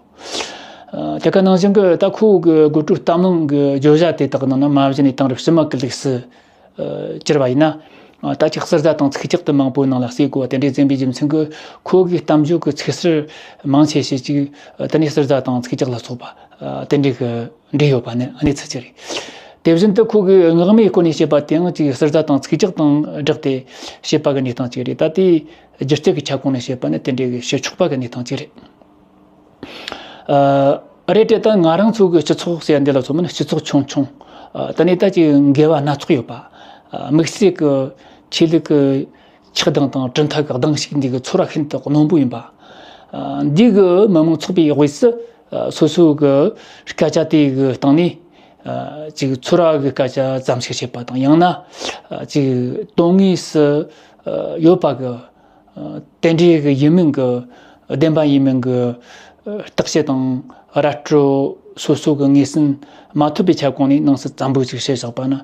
དེ་ག་ནང་བཞིན་གྱི་ད་ཁོ་གི་དགོད་བྲོའི་གཏམ་གླེང་གི་བརྗོད་བྱ་དེ་དག་ནང་ན། མ་གཞི་ནས་དེང་རབས་ཕྱི་མ་གི་ལུགས་སུ་གྱུར་པ་ཡིན་ན། ད་ཅིག་ཟུར་ཟ་དང་ཚིག་སྐྱག་དེ་མང་པོའི་ནང་ལ་ཟེར་དགོས་པ་དེ་འདྲས་ཟིན་པའི་རྒྱུ་མཚན་གྱིས། ཁོ་གི་གཏམ་བརྗོད་ཀྱི་ཚིག་ཟུར་མང་ཆེ་ཤོས་ཅིག་དེ་ནས་ཟུར་ཟ་དང་ཚིག་སྐྱག་ལ་སོགས་པ་དེ་འདྲས་ཀྱི་འདྲེས་ཡོད་པ་ནི་གནས་ཚུལ་ཅིག་རེད། དེ་བཞིན་དུ་ཁོ་གི་མངགས་མིའི་སྐོར་ནས་བཤད་པ་དེའང་ཅིག་ཟུར་ཟ་དང་ཚིག་སྐྱག་དང་སྦྲགས་ཏེ་བཤད་པ་གི་གནས་སྟངས་ཅིག་རེད། ད་དེ་སྒྱུ་རྩལ་གྱི་ཁྱབ་ཁོངས་ནས་བཤད་པ་ནི་དེ་འདྲས་ཀྱི་བྱེད་ཆོག་པ་གི་གནས་སྟངས་ཅིག་རེད། ཨ། རེད་དེ། ད་ང་རང་ཚོ་གི་སྤྱི་ཚོགས་ཟེར་འདི་ལ་མཚོན་ན་སྤྱི་ཚོགས་ཆུང་ཆུང་། ཨ། དེ་ནས་ད་ཅིག་འགལ་བ་སྣ་ཚོགས་ཡོད་པ། ཨ། དམིགས་བསལ་གྱི་ཆོས་ལུགས་ཀྱི་ཆགས་སྡང་དང་གྲུབ་མཐའ་གི་གདེང་ཞིག་འདི་གི་ཚོར་བ་ཤིན་ཏུ་རྣོན་པོ་ཡིན་པ། ཨ། འདི་གི་མི་མང་ཚོགས་པའི་དབུས་སུ། ཨ། སོ་སོ་གི་སྐད་ཆ་དེ་གི་སྟེང་ནས། ཨ། ཅིག་ཚོར་བ་གི་སྐད་ཆ་ཙམ་ཞིག་བཤད་པ་དང་། ཡང་ན། ཨ། ཅིག་དོན་དངོས་སུ། ཨ། ཡོད་པ་གི། ཨ། དེ་འདྲའི་གི་ཡིན་མིན་གི། བདེན་པ་ཡིན་མིན་གི། ཨ། བརྟག་དཔྱད་དང་ར་སྤྲོད་སོ་སོ་གི་ངོས་ཟིན་མ་ཐུབ་པའི་ཁྱབ་ཁོངས་ནས་ནང་སྲིད་ཙམ་པོ་ཅིག་བཤད་བཞག་པ་ནི།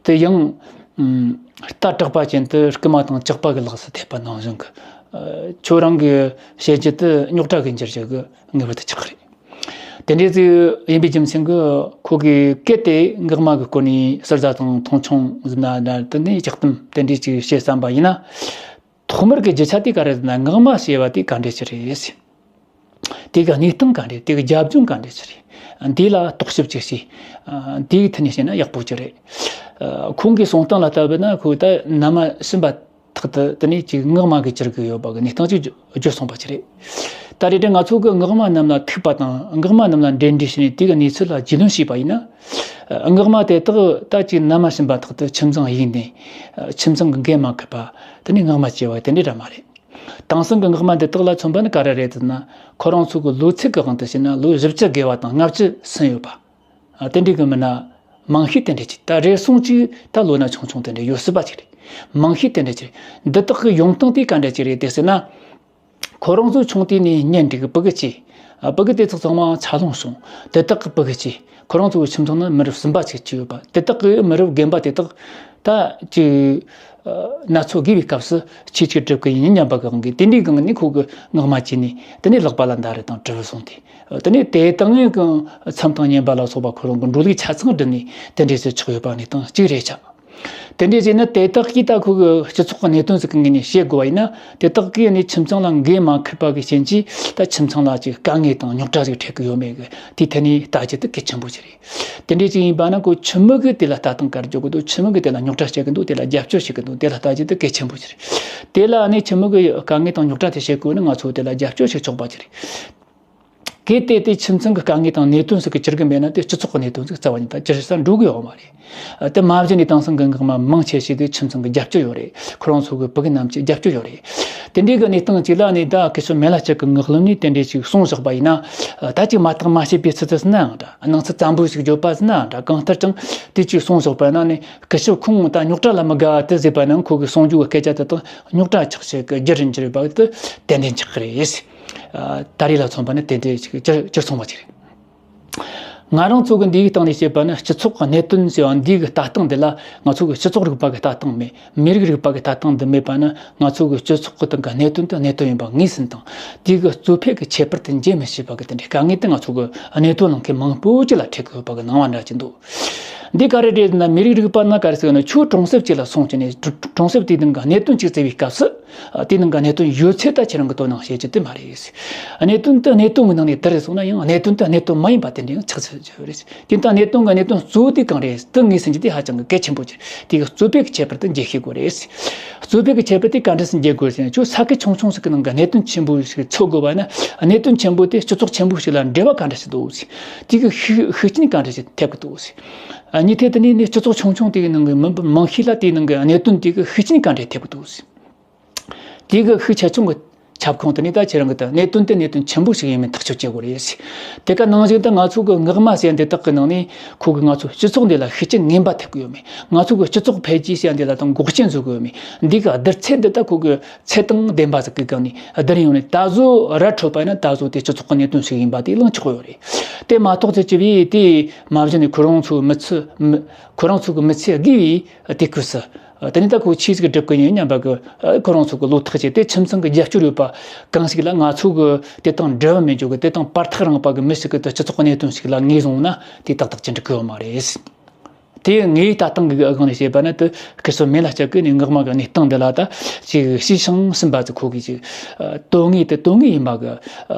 དེ་ཡང་། ཨ། རྟ་དྲག་པ་ཅན་དུ་རྐུན་མ་དང་ཇག་པ་གི་ལག་སུ་ཐེབས་པ་ནང་བཞིན་གི། ཨ། ཁྱོད་རང་གི་བཤད་རྒྱུ་དེ་རྙོག་དྲ་གི་འགྱུར་རྒྱུ་གི་ངེས་པར་དུ་ཆགས་ཀྱི་རེད། དེ་འདྲའི་ཟིག་ཡིན་པའི་རྒྱུ་མཚན་གྱིས་ཁོ་གིས་གལ་ཏེ་འགག་མ་གི་སྐོར་ནས་ཟུར་ཟ་དང་མཐོང་ཆུང་ཟིན་ན་ན་དེ་ནས་ལྕགས་གཏམ་དེ་འདྲའི་ཅིག་བཤད་བསམ་པ་ཡིན་ན། ཐོག་མར་གྱི་རྒྱུ་ཆ་དེ་ག་རེ་ཟེར་ན་འགག་མ་ཞེས་པ་དེ་ག་འདྲ་ཞིག་རེད། དེ་གི་གནས་སྟངས་ག་འདྲ། དེ་གི་རྒྱབ་ལྗོངས་ག་འདྲ་ཞིག་རེད། འདི་ལ་རྟོག་ཞིབ་ཅིག་བྱས། དེའི་ཐད་ནས་བཤད་ན་ཡག་པོ་ཅིག་རེད། ཁོང་གི་གསུང་སྟངས་ལ་ལྟ་བུ་ན་ཁོ་ད་ན་མ་ཞིམ་པ་ཐག་ཏུ་དེ་ནས་ཅིག་ངག་མ་གི་གྱུར་གི་ཡོད་པ་གི་གནས་སྟངས་ཅིག་བརྗོད་སོང་པ་ཅིག་རེད། ད་རེས་ང་ཚོ་གི་ངག་མ་རྣམས་ལ་ཐུག་པ་དང་ངག་མ་རྣམས་ལ་འབྲེལ་འདྲིས་བྱས་ནས་དེ་གི་གནས་ཚུལ་ལ་རྒྱུས་ལོན་བྱས་པ་ཡིན་ན། ངག་མ་དེ་དག་ད་ཅིག་ན་མ་ཞིམ་པ་ཐག་ཏུ་ཁྱིམ་ཚང་གཡུགས་ནས། ཁྱིམ་ཚང་གི་འགན་མ་འཁུར་པ། དེ་ནས་ངག་མ་བྱས་པ་དེ་འདྲ་ར་མ་རེད། དེང་སང་གི་ངག་མ་འདི་དག་ལ་མཚོན་པ་ནི་ག་རེ་རེད་ཟེར་ན། ཁོ་རང་ཚོ་གི་ལོ་ཚིགས་ཀྱི་དབང་དུ་བྱས་ན་ལོ་བཞི་བཅུ་བརྒལ་བ་དང་ལྔ་བཅུ་ཟིན་ཡོད་པ། ཨ། དེ་འདྲའི་གི་མི་སྣ་མང་ཤོས་དེ་འདྲ་ཅིག་ད་རེ་ཟུང་ཅིག་ད་ལོ་ན་ཆུང་ཆུང་དེ་འདྲ་ཡོད་སྲིད་པ་ཅིག་རེད། མང་ཤོས་དེ་འདྲ་ཅིག་འདི་དག་གི་ཡོང་སྟངས་དེ་ག་འདྲ་ཅིག་རེད་དེ་ཟེར་ན། ཁོ་རང་ཚོ་ཆུང་དུས་ནས་གཉེན་སྒྲིག་གི་ཕྲུ་གུ་སྐྱེས། ཨ། ཕྲུ་གུ་དེ་ཚོ་ཚང་མ་འཚར་ལོངས་བྱུང་། དེ་དག་གི་ཕྲུ་གུ་སྐྱེས། ཁོ་རང་ཚོ་གི་ཁྱིམ་ཚང་ནང་མི་རབས་གསུམ་པ་ཅིག་སྐྱེས་ཡོད་པ། དེ་དག་གི་མི་རབས་རྒན་པ་དེ་དག་ད་ཅིག་ཨ། ན་ཚོད་རྒས་པའི་སྐབས་སུ་ཆོས་ཅིག་སྒྲུབ་གི་ཡིན་སྙམ་པ་གི་དབང་གིས་དེ་འདྲའི་སྒང་ནས་ཁོ་གི་ངག་མ་བྱས་ནས་དེ་ནས་ལག་པ་ལ་མདའ་རུ་དང་གྲི་བཟུང་སྟེ། དེ་ནས་དེ་དང་ངེད་ཀྱི་མཚམས་དང་བསྙེན་པ་ལ་སོགས་པ་ཁོ་རང་གི་འགྲོ་ལུགས་ཆ་ཚང་བསྒྲུབས་ནས་དེ་འདྲའི་ཟེར་ཆོག་ཡོད་པ་གནས་སྟངས་གཅིག་རེད་ཤག་དེ་འདྲའི་ཟེར་ན་དེ་དག་གིས་ད་ཁོ་གི་སྤྱི་ཚོགས་ཀྱི་གནད་དོན་ཟིག་གི་ངོས་ནས་བཤད་དགོས་པ་ཡིན་ན། དེ་དག་གིས་ནི་ཁྱིམ་ཚང་ལ་འགན་མ་འཁུར་པ་གི་རྐྱེན་གྱིས་ད་ཁྱིམ་ཚང་ལ་ཅིག་དཀའ་ངལ་དང་རྙོག་དྲ་ཟིག་འཕྲད་གི་ཡོད་མེད་གི་དེའི་ཐད་ནས་ལྟ་རྒྱུ་དེ་གལ་ཆེན་པོ་ཞིག་རེད། དེ་འདྲའི་ཅིག་ཡིན་པ་ན་ཁོ་ཁྱིམ་མི་གིས་དེ་ལ་ལྟ་སྟངས་ག་རེ་བྱེད་དགོས་འདུག་ཁྱིམ་མི་གིས་དེ་ལ་རྙོག་དྲ་བྱེད་གི་འདུག་དེ་ལ་རྒྱབ་སྐྱོར་བྱེད་གི་འདུག་དེ་ལ་ལྟ་རྒྱུ་དེ་གལ་ཆེན་པོ་ཞིག་རེད། དེ་ལ་ནི་ཁྱིམ་མི་གིས་དཀའ་ངལ་དང་རྙོག་དྲ་དེ་བྱེད་དགོས་ན་ང་ཚོ་དེ་ལ་རྒྱབ་སྐྱོར་བྱེད་ཆོག་པ་ཅིག་རེད། གལ་ཏེ་དེ་ཁྱིམ་ཚང་གི་དཀའ་ངལ་དང་གནད་དོན་ཟིག་གི་གྱུར་གི་མེད་ན་དེ་སྤྱི་ཚོགས་ཀྱི་གནད་དོན་ཟིག་རྩ་བ་ཉིད་དུ་གྱུར་ས་འགྲོ་གི་ཡོད་མ་རེད། དེ་མ་གཞི་ནས་དེང་སང་གི་ངག་མ་མང་ཆེ་ཞིག་དེ་ཁྱིམ་ཚང་གི་རྒྱབ་སྐྱོར་ཡོད་རེད། ཁོ་རང་ཚོ་གི་ཕྲུ་གུ་རྣམས་ཀྱི་རྒྱབ་སྐྱོར་ཡོད་རེད། དེ་འདྲའི་གི་གནས་སྟངས་ཅིག་ལ་ནི་ད་སྐུ་ཞབས་མེ་ལྷ་ལྕགས་ཀྱི་ངག་ལམ་ནས་དེ་འདྲའི་ཅིག་གསུངས་བཞག་པ་ཡིན་ན། ད་ཅིག་མ་བརྟག་མ་དཔྱད་པའི་ཚུལ་དུ་ཟིན་ནའང་འདྲ། སྣང་ཚུལ་ཙམ་པོ་ཞིག་བརྗོད་པ་ཟིན་ནའང་འདྲ། གང་ལྟར་ཀྱང་དེ་ཅིག་གསུངས་བཞག་པ་ཡིན་ན་ནི་སྐུ་ཞབས་ཁོང་ད་རྙོག་དྲ་ལ་མི་དགའ་བ་དེ་ཟེར་བ་ན་ཁོ་གི་གསུང་རྒྱུ་གི་སྐད་ཆ་དེ་དག་རྙོག་དྲ་ཆགས་བྱེད་ཀྱི་རྒྱུ་རུ་འགྱུར་བ་དེ་ཏན་ཏན་ཆགས་ཀྱི་རེད། ད་རེས་ལ་མཚོན་པ་ནི་དེ་འདྲ་ཞིག་གྱུར་གྱུར་སོང་བ་ཞིག་རེད། ང་རང་ཚོ་གི་འདིའི་སྟེང་ནས་བཤད་པ་ནི་སྤྱི་ཚོགས་ཀྱི་གནད་དོན་ཟེར་བ་འདིའི་གི་ལྟ་སྟངས་འདི་ལ་ང་ཚོ་གི་སྤྱི་ཚོགས་རིག་པ་གི་ལྟ་སྟངས་མེད། མི་རིགས་རིག་པ་གི་ལྟ་སྟངས་འདི་མེད་པ་ནི་ང་ཚོ་གི་སྤྱི་ཚོགས་ཀྱི་སྟེང་གི་གནད་དོན་དེ་གནད་དོན་ཡིན་པ་ངོས་ཟིན་དང་། དེའི་གི་གཙོ་ཕལ་གྱི་ཁྱད་པར་དེ་འབྱེད་མི་ཤེས་པ་གི་དེ་འདྲའི་དཀའ་ངལ་དེ་ང་ཚོ་གི་གནད་དོན་ནང་གི་མང་པོ་ཅིག་ལ་འཕྲད་གི་ཡོད་པ་གི་སྣང་བ་འདྲ་ཅིག་འདུག་འདི་ག་རེ་རེད་ཟེར་ན། མི་རིགས་རིག་པ་ན་ག་རེ་ཟེར་ན། ཁྱོད་གྲོང་གསེབ་ཅིག་ལ་སོང་བྱས་ནས་གྲོང་གྲོང་གསེབ་དེའི་ནང་གི་གནད་དོན་ཅིག་བཙལ་བའི་སྐབས་སུ། དེའི་ནང་གི་གནད་དོན་ཡོད་ཚད་ད་ཁྱེད་རང་གིས་དོ་སྣང་བྱེད་རྒྱུ་དེ་མ་རེད། གནད་དོན་དེ་གནད་དོན་གྱི་ནང་ནས་དེ་རེད་སོང་ན་ཡང་། གནད་དོན་དེ་གནད་དོན་མ་ཡིན་པ་དེ་འདྲ་ཡང་ཆགས་ཚུལ་ཡོད་རེད། དེ་ལྟར་གནད་དོན་གྱི་གནད་དོན་གཙོ་བོ་དེ་གང་རེད། དེ་ངོས་ཟིན་རྒྱུ་དེ་ཧ་ཅང་གི་གལ་ཆེན་པོ་ཆེ། དེ་གི་གཙོ་ཕལ་གྱི་ཁྱད་པར་དེ་འབྱེད་ཤེས་དགོས་རེད། གཙོ་ཕལ་གྱི་ཁྱད་པར་དེ་ག་འདྲ་སེ་འབྱེད་དགོས་ཟེར་ན། ཁྱོད་ས་ཁུལ་ཆུང་ཆུང་ཞིག་གི་ནང་གི་གནད་དོན་ཆེན་པོ་ཞིག་འཚོལ་དགོས་པ་ན། གནད་དོན་ཆེན་པོ་དེ་སྤྱི་ཚོགས་ཆེན་པོ་ཞིག་ལ་འབྲེལ་བ་ག་འདྲ་ཞིག་འདུག་ཟེར། དེ་གི་ཤུགས་ཤུགས་རྐྱེན་ག་འདྲ་ཞིག་ཐེབས་ཀྱི་འདུག་ཟེར། གཉིས་ཐད་དུ་ནི་ནི་སྤྱི་ཚོགས་ཆུང་ཆུང་དེ་གི་ནང་གི་མི་འབོར་མང་ཤོས་ལ་དེའི་ནང་གི་གནད་དོན་དེ་གི་ཤུགས་རྐྱེན་ག་འདྲ་ཐེབས་ཀྱི་འདུག་ཟེར། དེ་གི་ཤུགས་ཆེ་ཆུང་གི་ཁྱབ་ཁོངས་དེ་ནི་ད་ཁྱེད་རང་གི་ད་གནད་དོན་དེ་གནད་དོན་ཆེན་པོ་ཞིག་ཡིན་མིན་ཐག་གཅོད་བྱེད་དགོས་རེད། དེ་ག་ནང་བཞིན་ད་ང་ཚོ་གི་ངག་མ་ཟེར་འདི་དག་གི་ནང་ནས་ཁོ་གི་ང་ཚོ་སྤྱི་ཚོགས་འདི་ལ་ཤུགས་རྐྱེན་ངན་པ་ཐེབས་ཀྱི་ཡོད་མེད། ང་ཚོ་གི་སྤྱི་ཚོགས་འཕེལ་རྒྱས་ཟེར་འདི་ལ་ད་འགོག་རྐྱེན་བཟོ་གི་ཡོད་མེད། འདི་གི་བསྡུར་ཚད་འདི་ད་ཁོ་གི་ཚད་དང་ལྡན་པ་ཟིག་གི་སྒང་ནས་བསྡུར་ཡོང་ནས། ད་གཟོད་ར་འཕྲོད་པ་ཡིན་ན་ད་གཟོད་དེ་སྤྱི་ཚོགས་ཀྱི་གནད་དོན་ཞིག་ཡིན་པ་དེ་ལངས་ཆོག་གི་ཡོད་རེད། དེ་མ་གཏོགས་ཚེ་བཅུ་བའི་དེ་མ་གཞི་ནས་ཁོ་རང་ཚོའི་མི་ཚེ་མི་ཁོ་རང་ཚོ་གི་མི་ཚེ་དགེ་བའི་དེ་སྐབས་སུ། དེ་ནས་ད་ཁོ་ཆོས་ཟིག་སྒྲུབ་གི་ཡིན་སྙམ་པ་གི་ཁོ་རང་ཚོ་གི་བློ་ཐག་བཅད་དེ་ཁྱིམ་ཚང་གི་རྒྱབ་སྐྱོར་ཡོད་པ་གང་ཞིག་ལ་ང་ཚོ་གི་དེ་དང་འབྲེལ་བ་མེད་འཇོག་གི། དེ་དང་བར་ཐག་རིང་བ་གི་མི་ཞིག་གི་དེ་སྤྱི་ཚོགས་གནད་དོན་ཞིག་ལ་ངོས་བཟུང་ན་དེ་ཏག་ཏག་ཅིག་འགྲིག་གི་ཡོད་མ་རེད། དེ་ངའི་ལྟ་སྟངས་ཀྱི་སྒང་ནས་བཤད་པ་ན། དེ་སྐུ་ཞབས་མེ་ལྷ་ལྕགས་ཀྱིས་ནི་ངག་མ་གི་གནས་སྟངས་འདི་ལ་ད་ཅིག་ཞིབ་ཅིང་ཟིན་པ་ཅིག་ཁོ་གིས་ཅིག་དོན་དངོས་དེ་དོན་དངོས་ཡིན་པ་གི་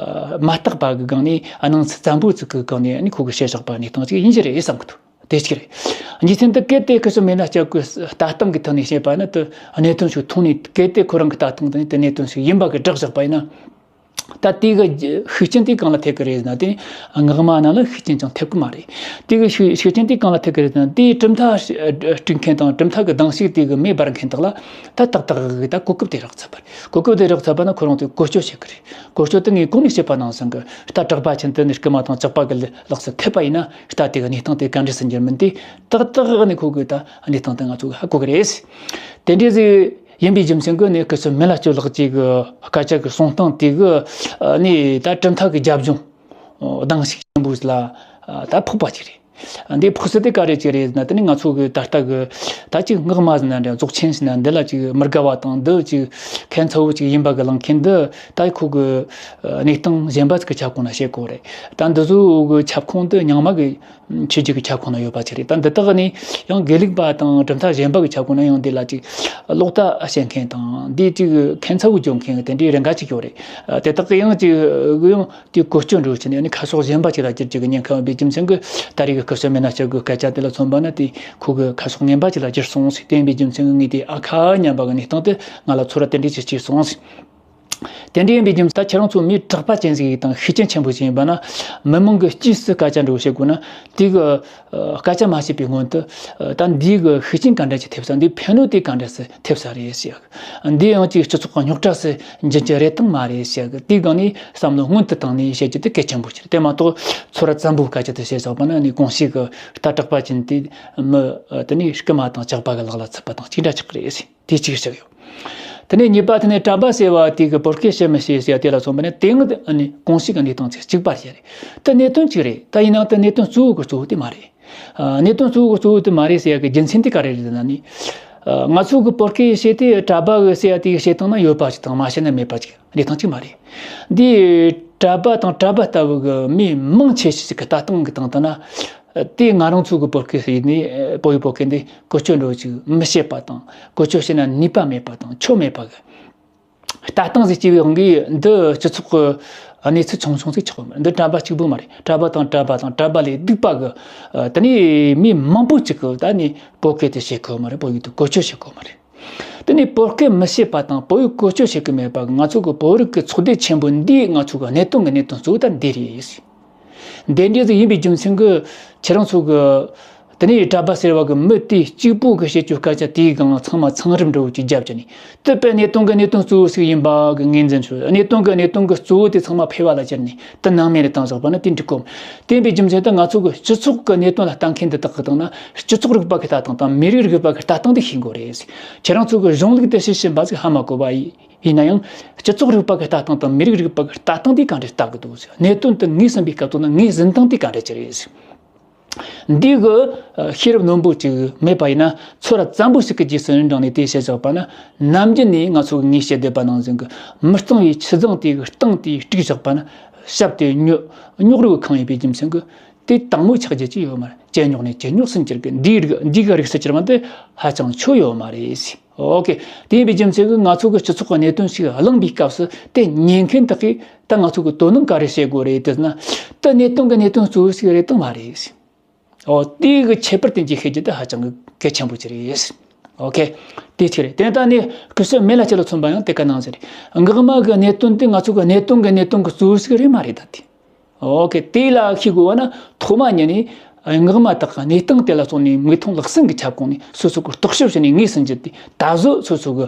མ་བརྟགས་པ་གི་སྒང་ནས་སྣང་ཚུལ་ཙམ་པོ་ཅིག་གི་སྒང་ནས་ནི་ཁོ་གིས་བཤད་བཞག་པ་གནས་སྟངས་ཅིག་ཡིན་གྱི་རེད་བསམ་གི་འདུག་དེ་ཞིག་རེད། རྒྱུ་མཚན་དེ་གལ་ཏེ་སྐུ་ཞབས་མེ་ལྷ་ལྕགས་ཀྱི་ལྟ་སྟངས་ཀྱི་ཐོག་ནས་བཤད་པ་ན། དེ་གནད་དོན་ཞིག་མཐོང་ནས་གལ་ཏེ་ཁོ་རང་གི་ལྟ་སྟངས་དེ་ནི་དེ་གནད་དོན་ཞིག་ཡིན་པ་གི་བསྒྲགས་བཞག་པ་ཡིན་ན། ད་དེ་གི་ཤུགས་རྐྱེན་དེ་གང་ལ་ཐེབས་ཀྱི་རེད་ཟེར་ན། དེ་ངག་མ་རྣམས་ལ་ཤུགས་རྐྱེན་ཅང་ཐེབས་ཀྱི་མ་རེད། དེ་གི་ཤུགས་ཤུགས་རྐྱེན་དེ་གང་ལ་ཐེབས་ཀྱི་རེད་ཟེར་ན། དེའི་གྲུབ་མཐའ་སྒྲིག་མཁན་དང་གྲུབ་མཐའ་གི་གདམ་གཤིས་དེ་གི་མེ་འབར་མཁན་དག་ལ་ད་ཏག་ཏག་གི་ད་གོ་སྐབས་དེ་རག་ཚར་བ་རེད། གོ་སྐབས་དེ་རག་ཚར་བ་ན་ཁོ་རང་ཚོས་བཀོལ་སྤྱོད་བྱེད་ཀྱི་རེད། བཀོལ་སྤྱོད་དེ་ངས་གོང་ནས་བཤད་པ་ནང་བཞིན་གི་རྟ་གྲགས་པ་ཆེན་དེ་ནི་རྐུན་མ་དང་ཇག་པ་གི་ལག་ས་ཐེབས་པ་ཡིན་ན། རྟ་དེ་གི་གནས་སྟངས་དེ་ག་འདྲ་སེ་འགྱུར་མིན་དེ་ཏག་ཏག་ནས་ཁོ་གི་ད་གནས་སྟངས་དེ་ང་ཚོ་གི་ཧ་གོ་གི་རེད། དེ་འདྲ་ཟིག་ཡིན་པའི་རྒྱུ་མཚན་གི་ནས་སྐུ་ཞབས་མེ་ལྷ་ལྕགས་ལགས་ཀྱི་གི་སྐད་ཆ་གི་གསུང་སྟངས་དེ་གི་ནས་ད་གྲུབ་མཐའ་གི་རྒྱབ་ལྗོངས་གདམ་གཤིས་ཆེན་པོ་ལ་ད་ཕོག་པ་ཅིག་རེད། འདི་ཕོག་སྲིད་དེ་ག་རེ་ཅིག་རེད་ཟེར་ན། དེ་ནི་ང་ཚོ་གི་ད་ལྟ་གི་ད་ཅིག་སྔགས་མ་ཟེར་ན་འདྲ། རྫོགས་ཆེན་ཟེར་ན་འདི་ལ་ཅིག་མི་དགའ་བ་དང་། འདི་ཅིག་ཁྱད་མཚར་བོ་ཅིག་ཡིན་པ་གི་ལངས་མཁན་འདི་ད་ཁོ་གི་གནས་སྟངས་གཞན་པ་ཅིག་གི་ཁྱབ་ཁོངས་ན་བཤད་དགོས་རེད། ད་འདི་ཚོ་གི་ཁྱབ་ཁོངས་འདི་རྙིང་མ་གི་ཆོས་བརྒྱུད་ཀྱི་ཁྱབ་ཁོངས་ན་ཡོད་པ་ཅིག་རེད། ད་འདི་དག་ནི་ཡང་དགེ་ལུགས་པ་དང་གྲུབ་མཐའ་གཞན་པ་གི་ཁྱབ་ཁོངས་ན་ཡང་འདི་ལ་ཅིག་ལོག་ལྟ་བྱེད་མཁན་དང་། འདི་ཅིག་ཁྱད་མཚར་བོ་བརྗོད་མཁན་གི་དེ་འདྲའི་རེ་འགའ་ཅིག་ཡོད་རེད། དེ་དག་གི་ཡང་ཅིག་ཡང་དེ་བཀོལ་སྤྱོད་འགྲོ་བྱས་ནས་ནི་ཁ་ཕྱོགས་གཞན་པ་ཅིག་ལ་བསྒྱུར་རྒྱུ་གི་ཉེན་ཁ་ཡོད་པའི་རྒྱུ་མཚན་གྱིས། ད་རེས་ཀྱི་སྐུ་ཞབས་མེ་ན་སྐྱབས་ཀྱི་སྐད་ཆ་དེ་ལ་མཚོན་པ་ན། དེ་ཁོ་གི་ཁ་ཕྱོགས་ངན་པ་ཅིག་ལ་བསྒྱུར་སོང་ཟེར། དེ་ཡིན་པའི་རྒྱུ་མཚན་གྱིས་ངས་དེ་ཨ་ཁ་སྙམ་པ་གི་གནས་སྟངས་དེ་ང་ལ་ཚོར་བ་དེ་འདྲ་ཅིག་སྐྱེས་སོང་ཟེར། དེ་འདྲ་ཡིན་པའི་རྒྱུ་མཚན་ད་ཁྱེད་རང་ཚོ་མི་གྲགས་པ་ཅན་ཟིག་ཡིན་དང་ཤེས་ཅན་ཆེན་པོ་ཅིག་ཡིན་པ་ན། མི་མང་གི་དཀྱིལ་སུ་སྐད་ཆ་འདྲ་བོ་བཤད་དགོས་ན། དེ་གི་སྐད་ཆ་མ་བཤད་པའི་སྔོན་དུ་ད་འདི་གི་ཤུགས་རྐྱེན་ག་འདྲ་ཅིག་ཐེབས་ས། འདི་ཕན་གནོད་དེ་ག་འདྲ་སེ་ཐེབས་ས་རེད་ཟེར་ཡག་འདི་ཡང་ཅིག་སྤྱི་ཚོགས་ཀྱི་རྙོག་དྲ་སེ་འགྱུར་གྱི་རེད་དང་མ་རེད་ཟེར་ཡག་དེའི་སྒང་ནས་བསམ་བློ་སྔོན་དུ་བཏང་ནས་བཤད་རྒྱུ་དེ་གལ་ཆེན་པོ་ཅིག་རེད། དེ་མ་གཏོགས་ཚོར་བ་ཙམ་པོ་སྐད་ཆ་དེ་བཤད་ཆོག་པ་ན་ནི་གོང་ཞིག་གི་ད་གྲགས་པ་ཅན་དེ་མི་དེ་ནི་རྐུན་མ་དང་ཇག་པ་གི་ལག་ལ་ཚུད་པ་དང་གཅིག་འདྲ་ཆགས་ཀྱི་རེད་ཟེར། དེ་གཅིག་བཤད་ཡོད། དེ་ནས་གཉིས་པ་དེ་ནས་གྲྭ་པ་ཟེར་བ་དེ་གི་བོད་སྐད་བཤད་མི་ཤེས་ཟེར་ཡ་དེ་ལ་མཚོན་པ་ནི་དེ་ངི་ཨ་ནི་གོང་ཞིག་གི་གནས་སྟངས་ཚེ་གཅིག་པ་རེད། དེ་གནད་དོན་གཅིག་རེད། ད་ཡིན་ནའང་དེ་གནད་དོན་གཙོ་བོ་གི་གཙོ་བོ་དེ་མ་རེད། ཨ། གནད་དོན་གཙོ་བོ་གི་གཙོ་བོ་དེ་མ་རེད་ཟེར་ཡ་གི་རྒྱུ་མཚན་དེ་ག་རེ་རེད་ཟེར་ན་ནི། ཨ། ང་ཚོ་གི་བོད་སྐད་བཤད་དེ་གྲྭ་པ་གི་ཟེར་ཡ་དེ་གི་བཤད་སྟངས་ན་ཡོད་པ་ཅིག་དང་མ་བཤད་ན་མེད་པ་ཅིག་གནས་སྟངས་གཅིག་མ་རེད། འདི་གྲྭ་པ་དང་གྲྭ་པ་ལྟ་བུ་གི་མི་མང་ཆེ་ཤོས་ཅིག་གི་ལྟ་སྟངས་གི་སྟེང་དུ་ན། དེ་ང་རང་ཚོ་གི་བོད་སྐད་ཟེར་ནི་བོད་ཡིག་བོད་སྐད་འདི་བཀོལ་སྤྱོད་འགྲོ་ཅིག་མི་བྱེད་པ་དང་། བཀོལ་སྤྱོད་བྱས་ན་ནུས་པ་མེད་པ་དང་ཆོ་མེད་པ་གི་ལྟ་སྟངས་ཟིག་སྐྱེས་པའི་དབང་གིས་འདི་སྤྱི་ཚོགས་ཀྱི་གནས་ཚུལ་ཆུང་ཆུང་ཟིག་ཆགས་ཡོད་མ་རེད། འདི་གྲྭ་པ་གཅིག་པུ་མ་རེད། གྲྭ་པ་དང་གྲྭ་པ་དང་གྲྭ་པ་ལས་སྡུག་པ་གི་དེ་ནས་མི་མང་པོ་ཅིག་གི་ད་ནི་བོད་སྐད་དེ་བཤད་གི་ཡོད་མ་རེད། བོད་ཡིག་དེ་བཀོལ་སྤྱོད་བྱེད་གི་ཡོད་མ་རེད། དེ་ནས་བོད་སྐད་མི་བཤད་པ་དང་བོད་ཡིག་བཀོལ་སྤྱོད་བྱེད་གི་མེད་པ་གི་ང་ཚོ་གི་བོད་རིགས་ཀྱི་ཚོགས་སྡེ་ཆེན་པོ་འདིའི་ང་ཚོ་གི་གནད་དོན་གི་གནད་དོན་གཙོ་བོ་ད་འདི་རེད། འདི་འདྲ་ཟིག་ཡིན་པའི་རྒྱུ་མཚན་གྱིས་ཁྱེད་རང་ཚོ་གི་དེ་ནས་གྲྭ་པ་ཟེར་བ་གི་མི་དེ་གཅིག་པོ་གི་བཤད་རྒྱུ་སྐད་ཆ་དེའི་སྒང་ཚང་མ་ཚང་རིམ་འདྲ་བོ་ཅིག་བརྒྱབ་བྱས་ནས། དེ་དཔེ་གནད་དོན་གི་གནད་དོན་གཙོ་བོ་ཟིག་ཡིན་པ་གི་ངོས་འཛིན་བྱོས། གནད་དོན་གི་གནད་དོན་གི་གཙོ་བོ་དེ་ཚང་མ་ཕལ་བ་ལ་བསྒྱུར་ནས་དེ་སྣང་མེད་ལ་བཏང་བཞག་པ་ན་དེ་འགྲིག་གོ། དེ་ཡིན་པའི་རྒྱུ་མཚན་དེ་ང་ཚོ་གི་སྤྱི་ཚོགས་གི་གནད་དོན་ལ་ལྟ་མཁན་འདི་དག་གི་སྟེང་ན་སྤྱི་ཚོགས་རིག་པ་གི་ལྟ་སྟངས་དང་མི་རིགས་རིག་པ་གི་ལྟ་སྟངས་དེ་ཤེས་དགོས་རེད། ཁྱེད་རང་ཚོ་གི་གཞུང་ལུགས་དེ་ཤེས་བཞིན་པ་ཟིག་ཧ་མ་གོ་བ་ཡིན། ཡིན་ན་ཡང་། སྤྱི་ཚོགས་རིག་པ་གི་ལྟ་སྟངས་དང་མི་རིགས་རིག་པ་གི་ལྟ་སྟངས་དེ་ག་འདྲ་ལྟ་གི་འདུག་ཟེར། གནད་དོན་དེ་ངོས་ཟིན་པའི་སྐབས་དུ་ན་ངོས་ཟིན་སྟངས་དེ་ག་འདྲ་ཅིག་རེད་ཟེར། འདི་གི་ཤེས་རབ་རྣོན་པོ་ཅིག་མེད་པ་ཡིན་ན། ཚོར་བ་ཙམ་པོ་ཞིག་གི་རྗེས་སུ་རིན་དྲངས་ནས་དེ་བཤད་བཞག་པ་ན། ནམ་རྒྱུན་ནས་ང་ཚོ་གི་ངས་བཤད་བསྡད་པ་ནང་བཞིན་གི་མི་གཙང་བའི་ཆུ་རྫིང་དེ་གི་སྟེང་དེ་དཀྲུགས་བཞག་པ་ན། ཞབས་དེ་རྙོག་རྙོག་རུ་གང་ཡིན་པའི་རྒྱུ་མཚན་གི་དེ་དྭངས་མོ་ཆགས་རྒྱུ་ཅི་ཡོད་མ་རེད། ཇེ་རྙོག་ནས་ཇེ་རྙོག་སུ་འགྱུར་གི། འདིའི་རིགས་འདི་ག་རིགས་སུ་གྱུར་བ་འདི་ཧ་ཅང་ཆོ་ཡོད་མ་རེད་ཟེར། ཨོ་ཀེ། དེ་ཡིན་པའི་རྒྱུ་མཚན་གྱིས་ང་ཚོ་གི་སྤྱི་ཚོགས་ཀྱི་གནད་དོན་ཞིག་གླེང་བའི་སྐབས་སུ་དེ་ཉན་མཁན་དག་གིས་ད་ང་ཚོ་གི་དོ་སྣང་ག་རེ་བྱེད་དགོས་རེད་ཟེར་ན། དེ་གནད་དོན་གྱི་གནད་དོན་གཙོ་བོ་ཞིག་རེད་དམ་མ་རེད་ཟེར། ཨོ། དེ་གི་ཁྱད་པར་དེ་འཇིག་ཤེས་རྒྱུ་དེ་ཧ་ཅང་གི་གལ་ཆེན་པོ་ཅིག་རེད་ཟེར། ཨོ་ཀེ། དེ་གཅིག་རེད། དེ་ལྟ་ནས་སྐུ་ཞབས་མེ་ལ་ཆེ་ལ་མཚོན་པ་ཡང་དེ་ག་ནང་ཟེར། སྔགས་མ་གི་གནད་དོན་དེ་ང་ཚོ་གི་གནད་དོན་གྱི་གནད་དོན་གྱི་གཙོ་བོ་ཞིག་རེད་མ་རེད་ད་དེ། ཨོ་ཀེ། དེ་ལ་ཤེས་དགོས་པ་ན་ཐོག་མ་ཉིད་ནས་སྔགས་མ་དག་གི་གནས་སྟངས་དེ་ལ་སོང་ནས་མིག་མཐོང་ལག་ཟིན་གྱི་ཁྱབ་ཁོངས་ནས་སོ་སོ་གི་རྟོག་ཞིབ་བྱས་ནས་ངོས་ཟིན་རྒྱུ་དེ། ད་གཟོད་སོ་སོ་གི་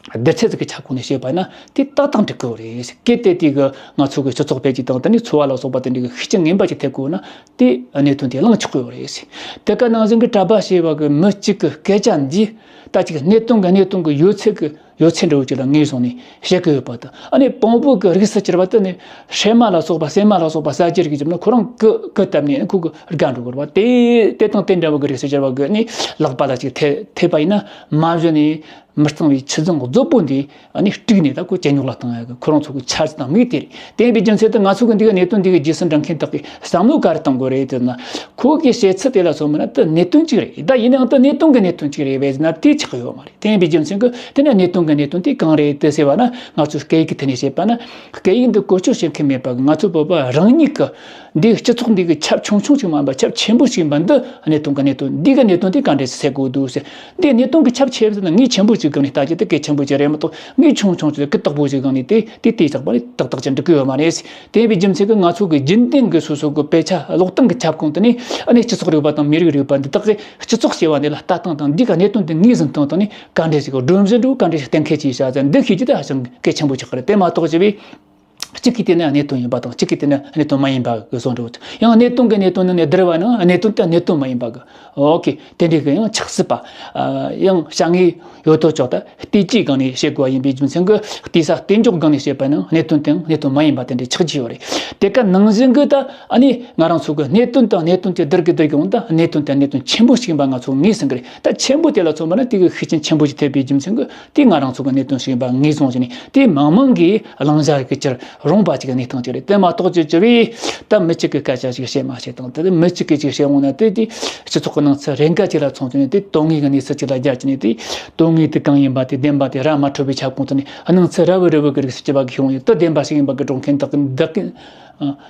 བསྡུར་ཚད་ཅིག་གི་ཁྱབ་ཁོངས་ནས་བཤད་པ་ན་དེ་ཏག་ཏག་འགྲིག་གི་རེད། གལ་ཏེ་དེ་གི་ང་ཚོ་གི་སྤྱི་ཚོགས་འཕེལ་རྒྱས་དང་དེ་ནས་འཚོ་བ་ལ་སོགས་པ་དེ་འདྲ་གི་ཤུགས་རྐྱེན་ངན་པ་ཅིག་ཐེབས་དགོས་ན་དེ་གནད་དོན་དེ་ལངས་ཆོག་གི་རེད། དེ་ག་ནང་བཞིན་གི་གྲྭ་པ་ཞེས་པ་གི་མི་གཅིག་གི་སྐད་ཆ་འདིས་ད་ཅིག་གནད་དོན་གི་གནད་དོན་གི་ཡོད་ཚད་གི་ཡོད་ཚད་འདྲ་བོ་ཅིག་ལ་ངོས་བཟུང་ནས་བཤད་གི་ཡོད་པ་དང་། ཨ་ནི་བོན་པོ་གི་རིགས་སུ་གྱུར་པ་དེ་ནི་ཧྲེ་མ་ལ་སོགས་པ་སྲན་མ་ལ་སོགས་པ་ཟ་རྒྱུ་རིགས་ཀྱི་ཁྱིམ་ན་ཁོ་རང་གི་གི་བཏབ་ནས་ཁོ་གི་དགའ་འགྲོ་དགོས་པ་དེ། དེ་དང་དེ་འདྲ་བོ་གི་རིགས་སུ་གྱུར་པ་གི་ནི་ལག་པ་ལ་ཅིག་ཐེ་ཐེབས་པ་ཡིན་ན་མ་བཞུ་ནས་མི་གཙང་བའི་ཆུ་རྫིང་རྫོབ་པོ་འདི་ཨ་ནི་དཀྲུགས་ནས་ད་ཁོ་ཇེ་རྙོག་ལ་བཏང་ཡ་གི་ཁོ་རང་ཚོ་གི་འཆར་གཞི་དང་དམིགས་དེ་རེད། དེ་ཡིན་པའི་རྒྱུ་མཚན་དུ་ང་ཚོ་གི་འདི་ག་གནད་དོན་འདི་གི་རྗེས་སུ་འབྲང་མཁན་དག་གི་བསམ་བློ་ག་རེ་གཏོང་དགོས་རེད་ཟེར་ན། ཁོ་གི་བཤད་ཚུལ་དེ་ལ་སོང་མིན་ན་དེ་གནད་དོན་གཅིག་རེད། ད་ཡིན་ནའང་དེ་གནད་དོན་གི་གནད་དོན་གཅིག་རེད་བས་ཟེར་ན་དེ་ཆགས་ཡོད་མ་རེད། དེ་ཡིན་པའི་རྒྱུ་མཚན་གྱིས་དེ་ནས་གནད་དོན་གི་གནད་དོན་དེ་གང་རེད་དེ་ཟེར་བ་ན། ང་ཚོས་སྐད་ཡིག་གི་ཐད་ནས་བཤད་པ་ན། སྐད་ཡིག་འདི་བཀོལ་སྤྱོད་བྱེད་མཁན་མེད་པ་གི་ང་ཚོ་བོད་པ་རང་ཉིད་ཀྱི་འདིའི་སྤྱི་ཚོགས་འདི་གི་ཁྱབ་ཆུང་ཆུང་ཞིག་མ་ཡིན་པར་ཁྱབ་ཆེན་པོ་ཞིག་ཡིན་པ་འདི་གནད་དོན་གི་གནད་དོན་འདི་གི་གནད་དོན་དེ་ག་འདྲས་སེ་སེལ་དགོས་འདུག་ཟེར། འདི་གནད་དོན་གི་ཁྱབ་ཆེ་བ་ཟེར་ན་ངས་ཆེན་པོ་ཞིག་སྒང་ནས་ལྟ་རྒྱུ་དེ་གལ་ཆེན་པོ་ཞིག་རེད་མ་གཏོགས། ངས་ཆུང་ཆུང་ཞིག་གི་དག་པོ་ཞིག་སྒང་ནས་དེ་དེ་དེ་ཆགས་པ་ནི་ཏག་ཏག་ཅིག་འགྲིག་གི་ཡོད་མ་རེད། དེ་ཡིན་པའི་རྒྱུ་མཚན་གྱིས་ང་ཚོ་གི་རྒྱུན་ལྡན་གྱི་སོ་སོ་གི་དཔེ་ཆ་ཀློག་སྟངས་ཀྱི་ཁྱབ་ཁོངས་དེ་ནི་ཨ་ནི་སྤྱི་ཚོགས་རིག་པ་དང་མི་རིགས་རིག་པ་འདི་དག་གི་སྤྱི་ཚོགས་ཞེས་པ་འདི་ལ་ལྟ་སྟངས་དང་འདི་ག་གནད་དོན་དེ་ངོས་ཟིན་སྟངས་དང་ནི་ག་འདྲ་ཞིག་གི་སྒྲོམ་གཞི་འདྲ་བོ་ག་འདྲ་ཞིག་གཏན་འཁེལ་བྱས་བཞག་ཟེར། འདི་ཤེས་རྒྱུ་དེ་ཧ་ཅང་གལ་ཆེན་པོ་ཆགས་ཀྱི་རེད། དེ་མ་གཏོགས་ཞེས་པའི་ གཅིག་གིས་བལྟས་ན་གནད་དོན་ཡིན་པ་དང་། གཅིག་གིས་བལྟས་ན་གནད་དོན་མ་ཡིན་པ་གི་བཟོ་འདྲ་བོ། ཡང་གནད་དོན་གྱི་གནད་དོན་ནང་ནས་བསྡུར་བ་ན་གནད་དོན་དེ་གནད་དོན་མ་ཡིན་པ་གི། ཨོ་ཀེ། དེ་འདྲའི་གི་ཡང་ཆགས་སྲིད་པ། ཨ། ཡང་བྱ་ངན་ཡོད་དོ་ཅོག་ད་བལྟས་བཅོས་སྒང་ནས་བྱེད་དགོས་པ་ཡིན་པའི་རྒྱུ་མཚན་གྱིས། བལྟས་ས་གཏན་འཇོག་སྒང་ནས་བྱེད་པ་ན་གནད་དོན་དེའང་གནད་དོན་མ་ཡིན་པ་དེ་འདྲའི་ཆགས་ཀྱི་ཡོད་རེད། དེ་ག་ནང་བཞིན་གྱི་ད་ཨ་ནི་ང་རང་ཚོ་གི་གནད་དོན་དང་གནད་དོན་དེ་བསྡུར་གི་བསྡུར་གི་འོང་ད། གནད་དོན་དེ་གནད་དོན་ཆེན་པོ་ཞིག་ཡིན་པ་ང་ཚོ་ངོས་ཟིན་གི་རེད། ད་ཆེན་པོ་དེ་ལ་མཚོན་པ་ན་དེ་གི་ཤུགས་རྐྱེན་ཆེན་པོ་ཞིག་ཐེབས་པའི་རྒྱུ་མཚན་གྱིས། དེ་ང་རང་ཚོ་གི་གནད་དོན་ཞིག་ཡིན་པ་ངོས་བཟུང་བྱས་ནས། དེ་མང་མང་གིས་བླང་བྱ་གི་ཅིག་རུང་བ་ཅིག་གནས་སྟངས་ཅིག་རེད། དེ་མ་གཏོགས་ཅི་ཅི་བས་ད་མི་གཅིག་གི་སྐད་ཆ་ཞིག་བཤད་མ་བཤད་དང་། དེ་མི་གཅིག་གིས་ཅིག་བཤད་འོང་ན། དེ་དེ་སྤྱི་ཚོགས་ཀྱི་ནང་ཚན་རེ་འགའ་ཅིག་ལ་མཚོན་བྱས་ནས། དེ་དོན་དངོས་ཀྱི་གནས་ཚུལ་ཅིག་ལ་སྦྱར་བྱས་ནས། དེ་དོན་དངོས་དེ་གང་ཡིན་པ་དེ། བདེན་པ་དེ་ར་མ་འཕྲོད་པའི་ཁྱབ་ཁོངས་དེ་ནས་སྣང་ཚུལ་ར་བའི་རི་བོ་གི་རིགས་སུ་ཅི་བ་གི་བྱུང་ཡོད། དེ་བདེན་པ་ཞིག་ཡིན་པ་གི་སྒྲོག་མཁན་དག་གི་འདི་གི་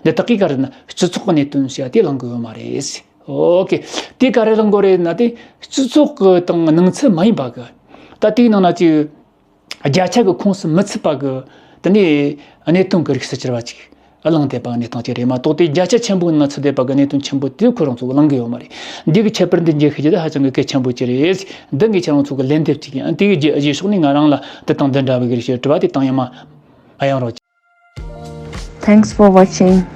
འདི་དག་གིས་ག་རེ་ན་སྤྱི་ཚོགས་ཀྱི་གནད་དོན་ཞེས་དེ་བླང་གི་ཡོད་མ་རེད། ཨོ་ཀེ། དེ་ག་རེ་བླང་དགོས་རེད་ན། དེ་སྤྱི་ཚོགས་ཀྱི་དང་སྣང་ཚུལ་མ་ཡིན་པ་གི། ད་དེའི་ནང་ན་ཅིག་བརྒྱ་ཆ་གི་ཁོངས་སུ་མི་ཚུད་པ་གི། དེ་ནས་གནད་དོན་གྱི་རིགས་སུ་གྱུར་པ་ཅིག་བླངས་བསྡད་པ་གནས་སྟངས་ཅིག་རེད་མ་གཏོགས། དེ་བརྒྱ་ཆ་ཆེན་པོའི་ནང་ཚུད་བསྡད་པ་གི་གནད་དོན་ཆེན་པོ་དེ་ཁོ་རང་ཚོ་གིས་བླང་གི་ཡོད་མ་རེད། འདི་གི་ཁྱད་པར་འདི་འབྱེད་ཤེས་རྒྱུ་དེ་ཧ་ཅང་གི་གལ་ཆེན་པོ་ཅིག་རེད། འདི་ངས་ཁྱེད་རང་ཚོ་གི་ལན་འདེབས་ཅིག་ཡིན། དེ་གི་རྗེས་ཕྱོགས་ནས་ང་རང་ལ་འདི་དང་འདི་འདྲ་བའི་གི་རེ་ཞིག་དྲི་བ་དེ་དང་ཡང་མ་ཡང་རོགས། Thanks for watching.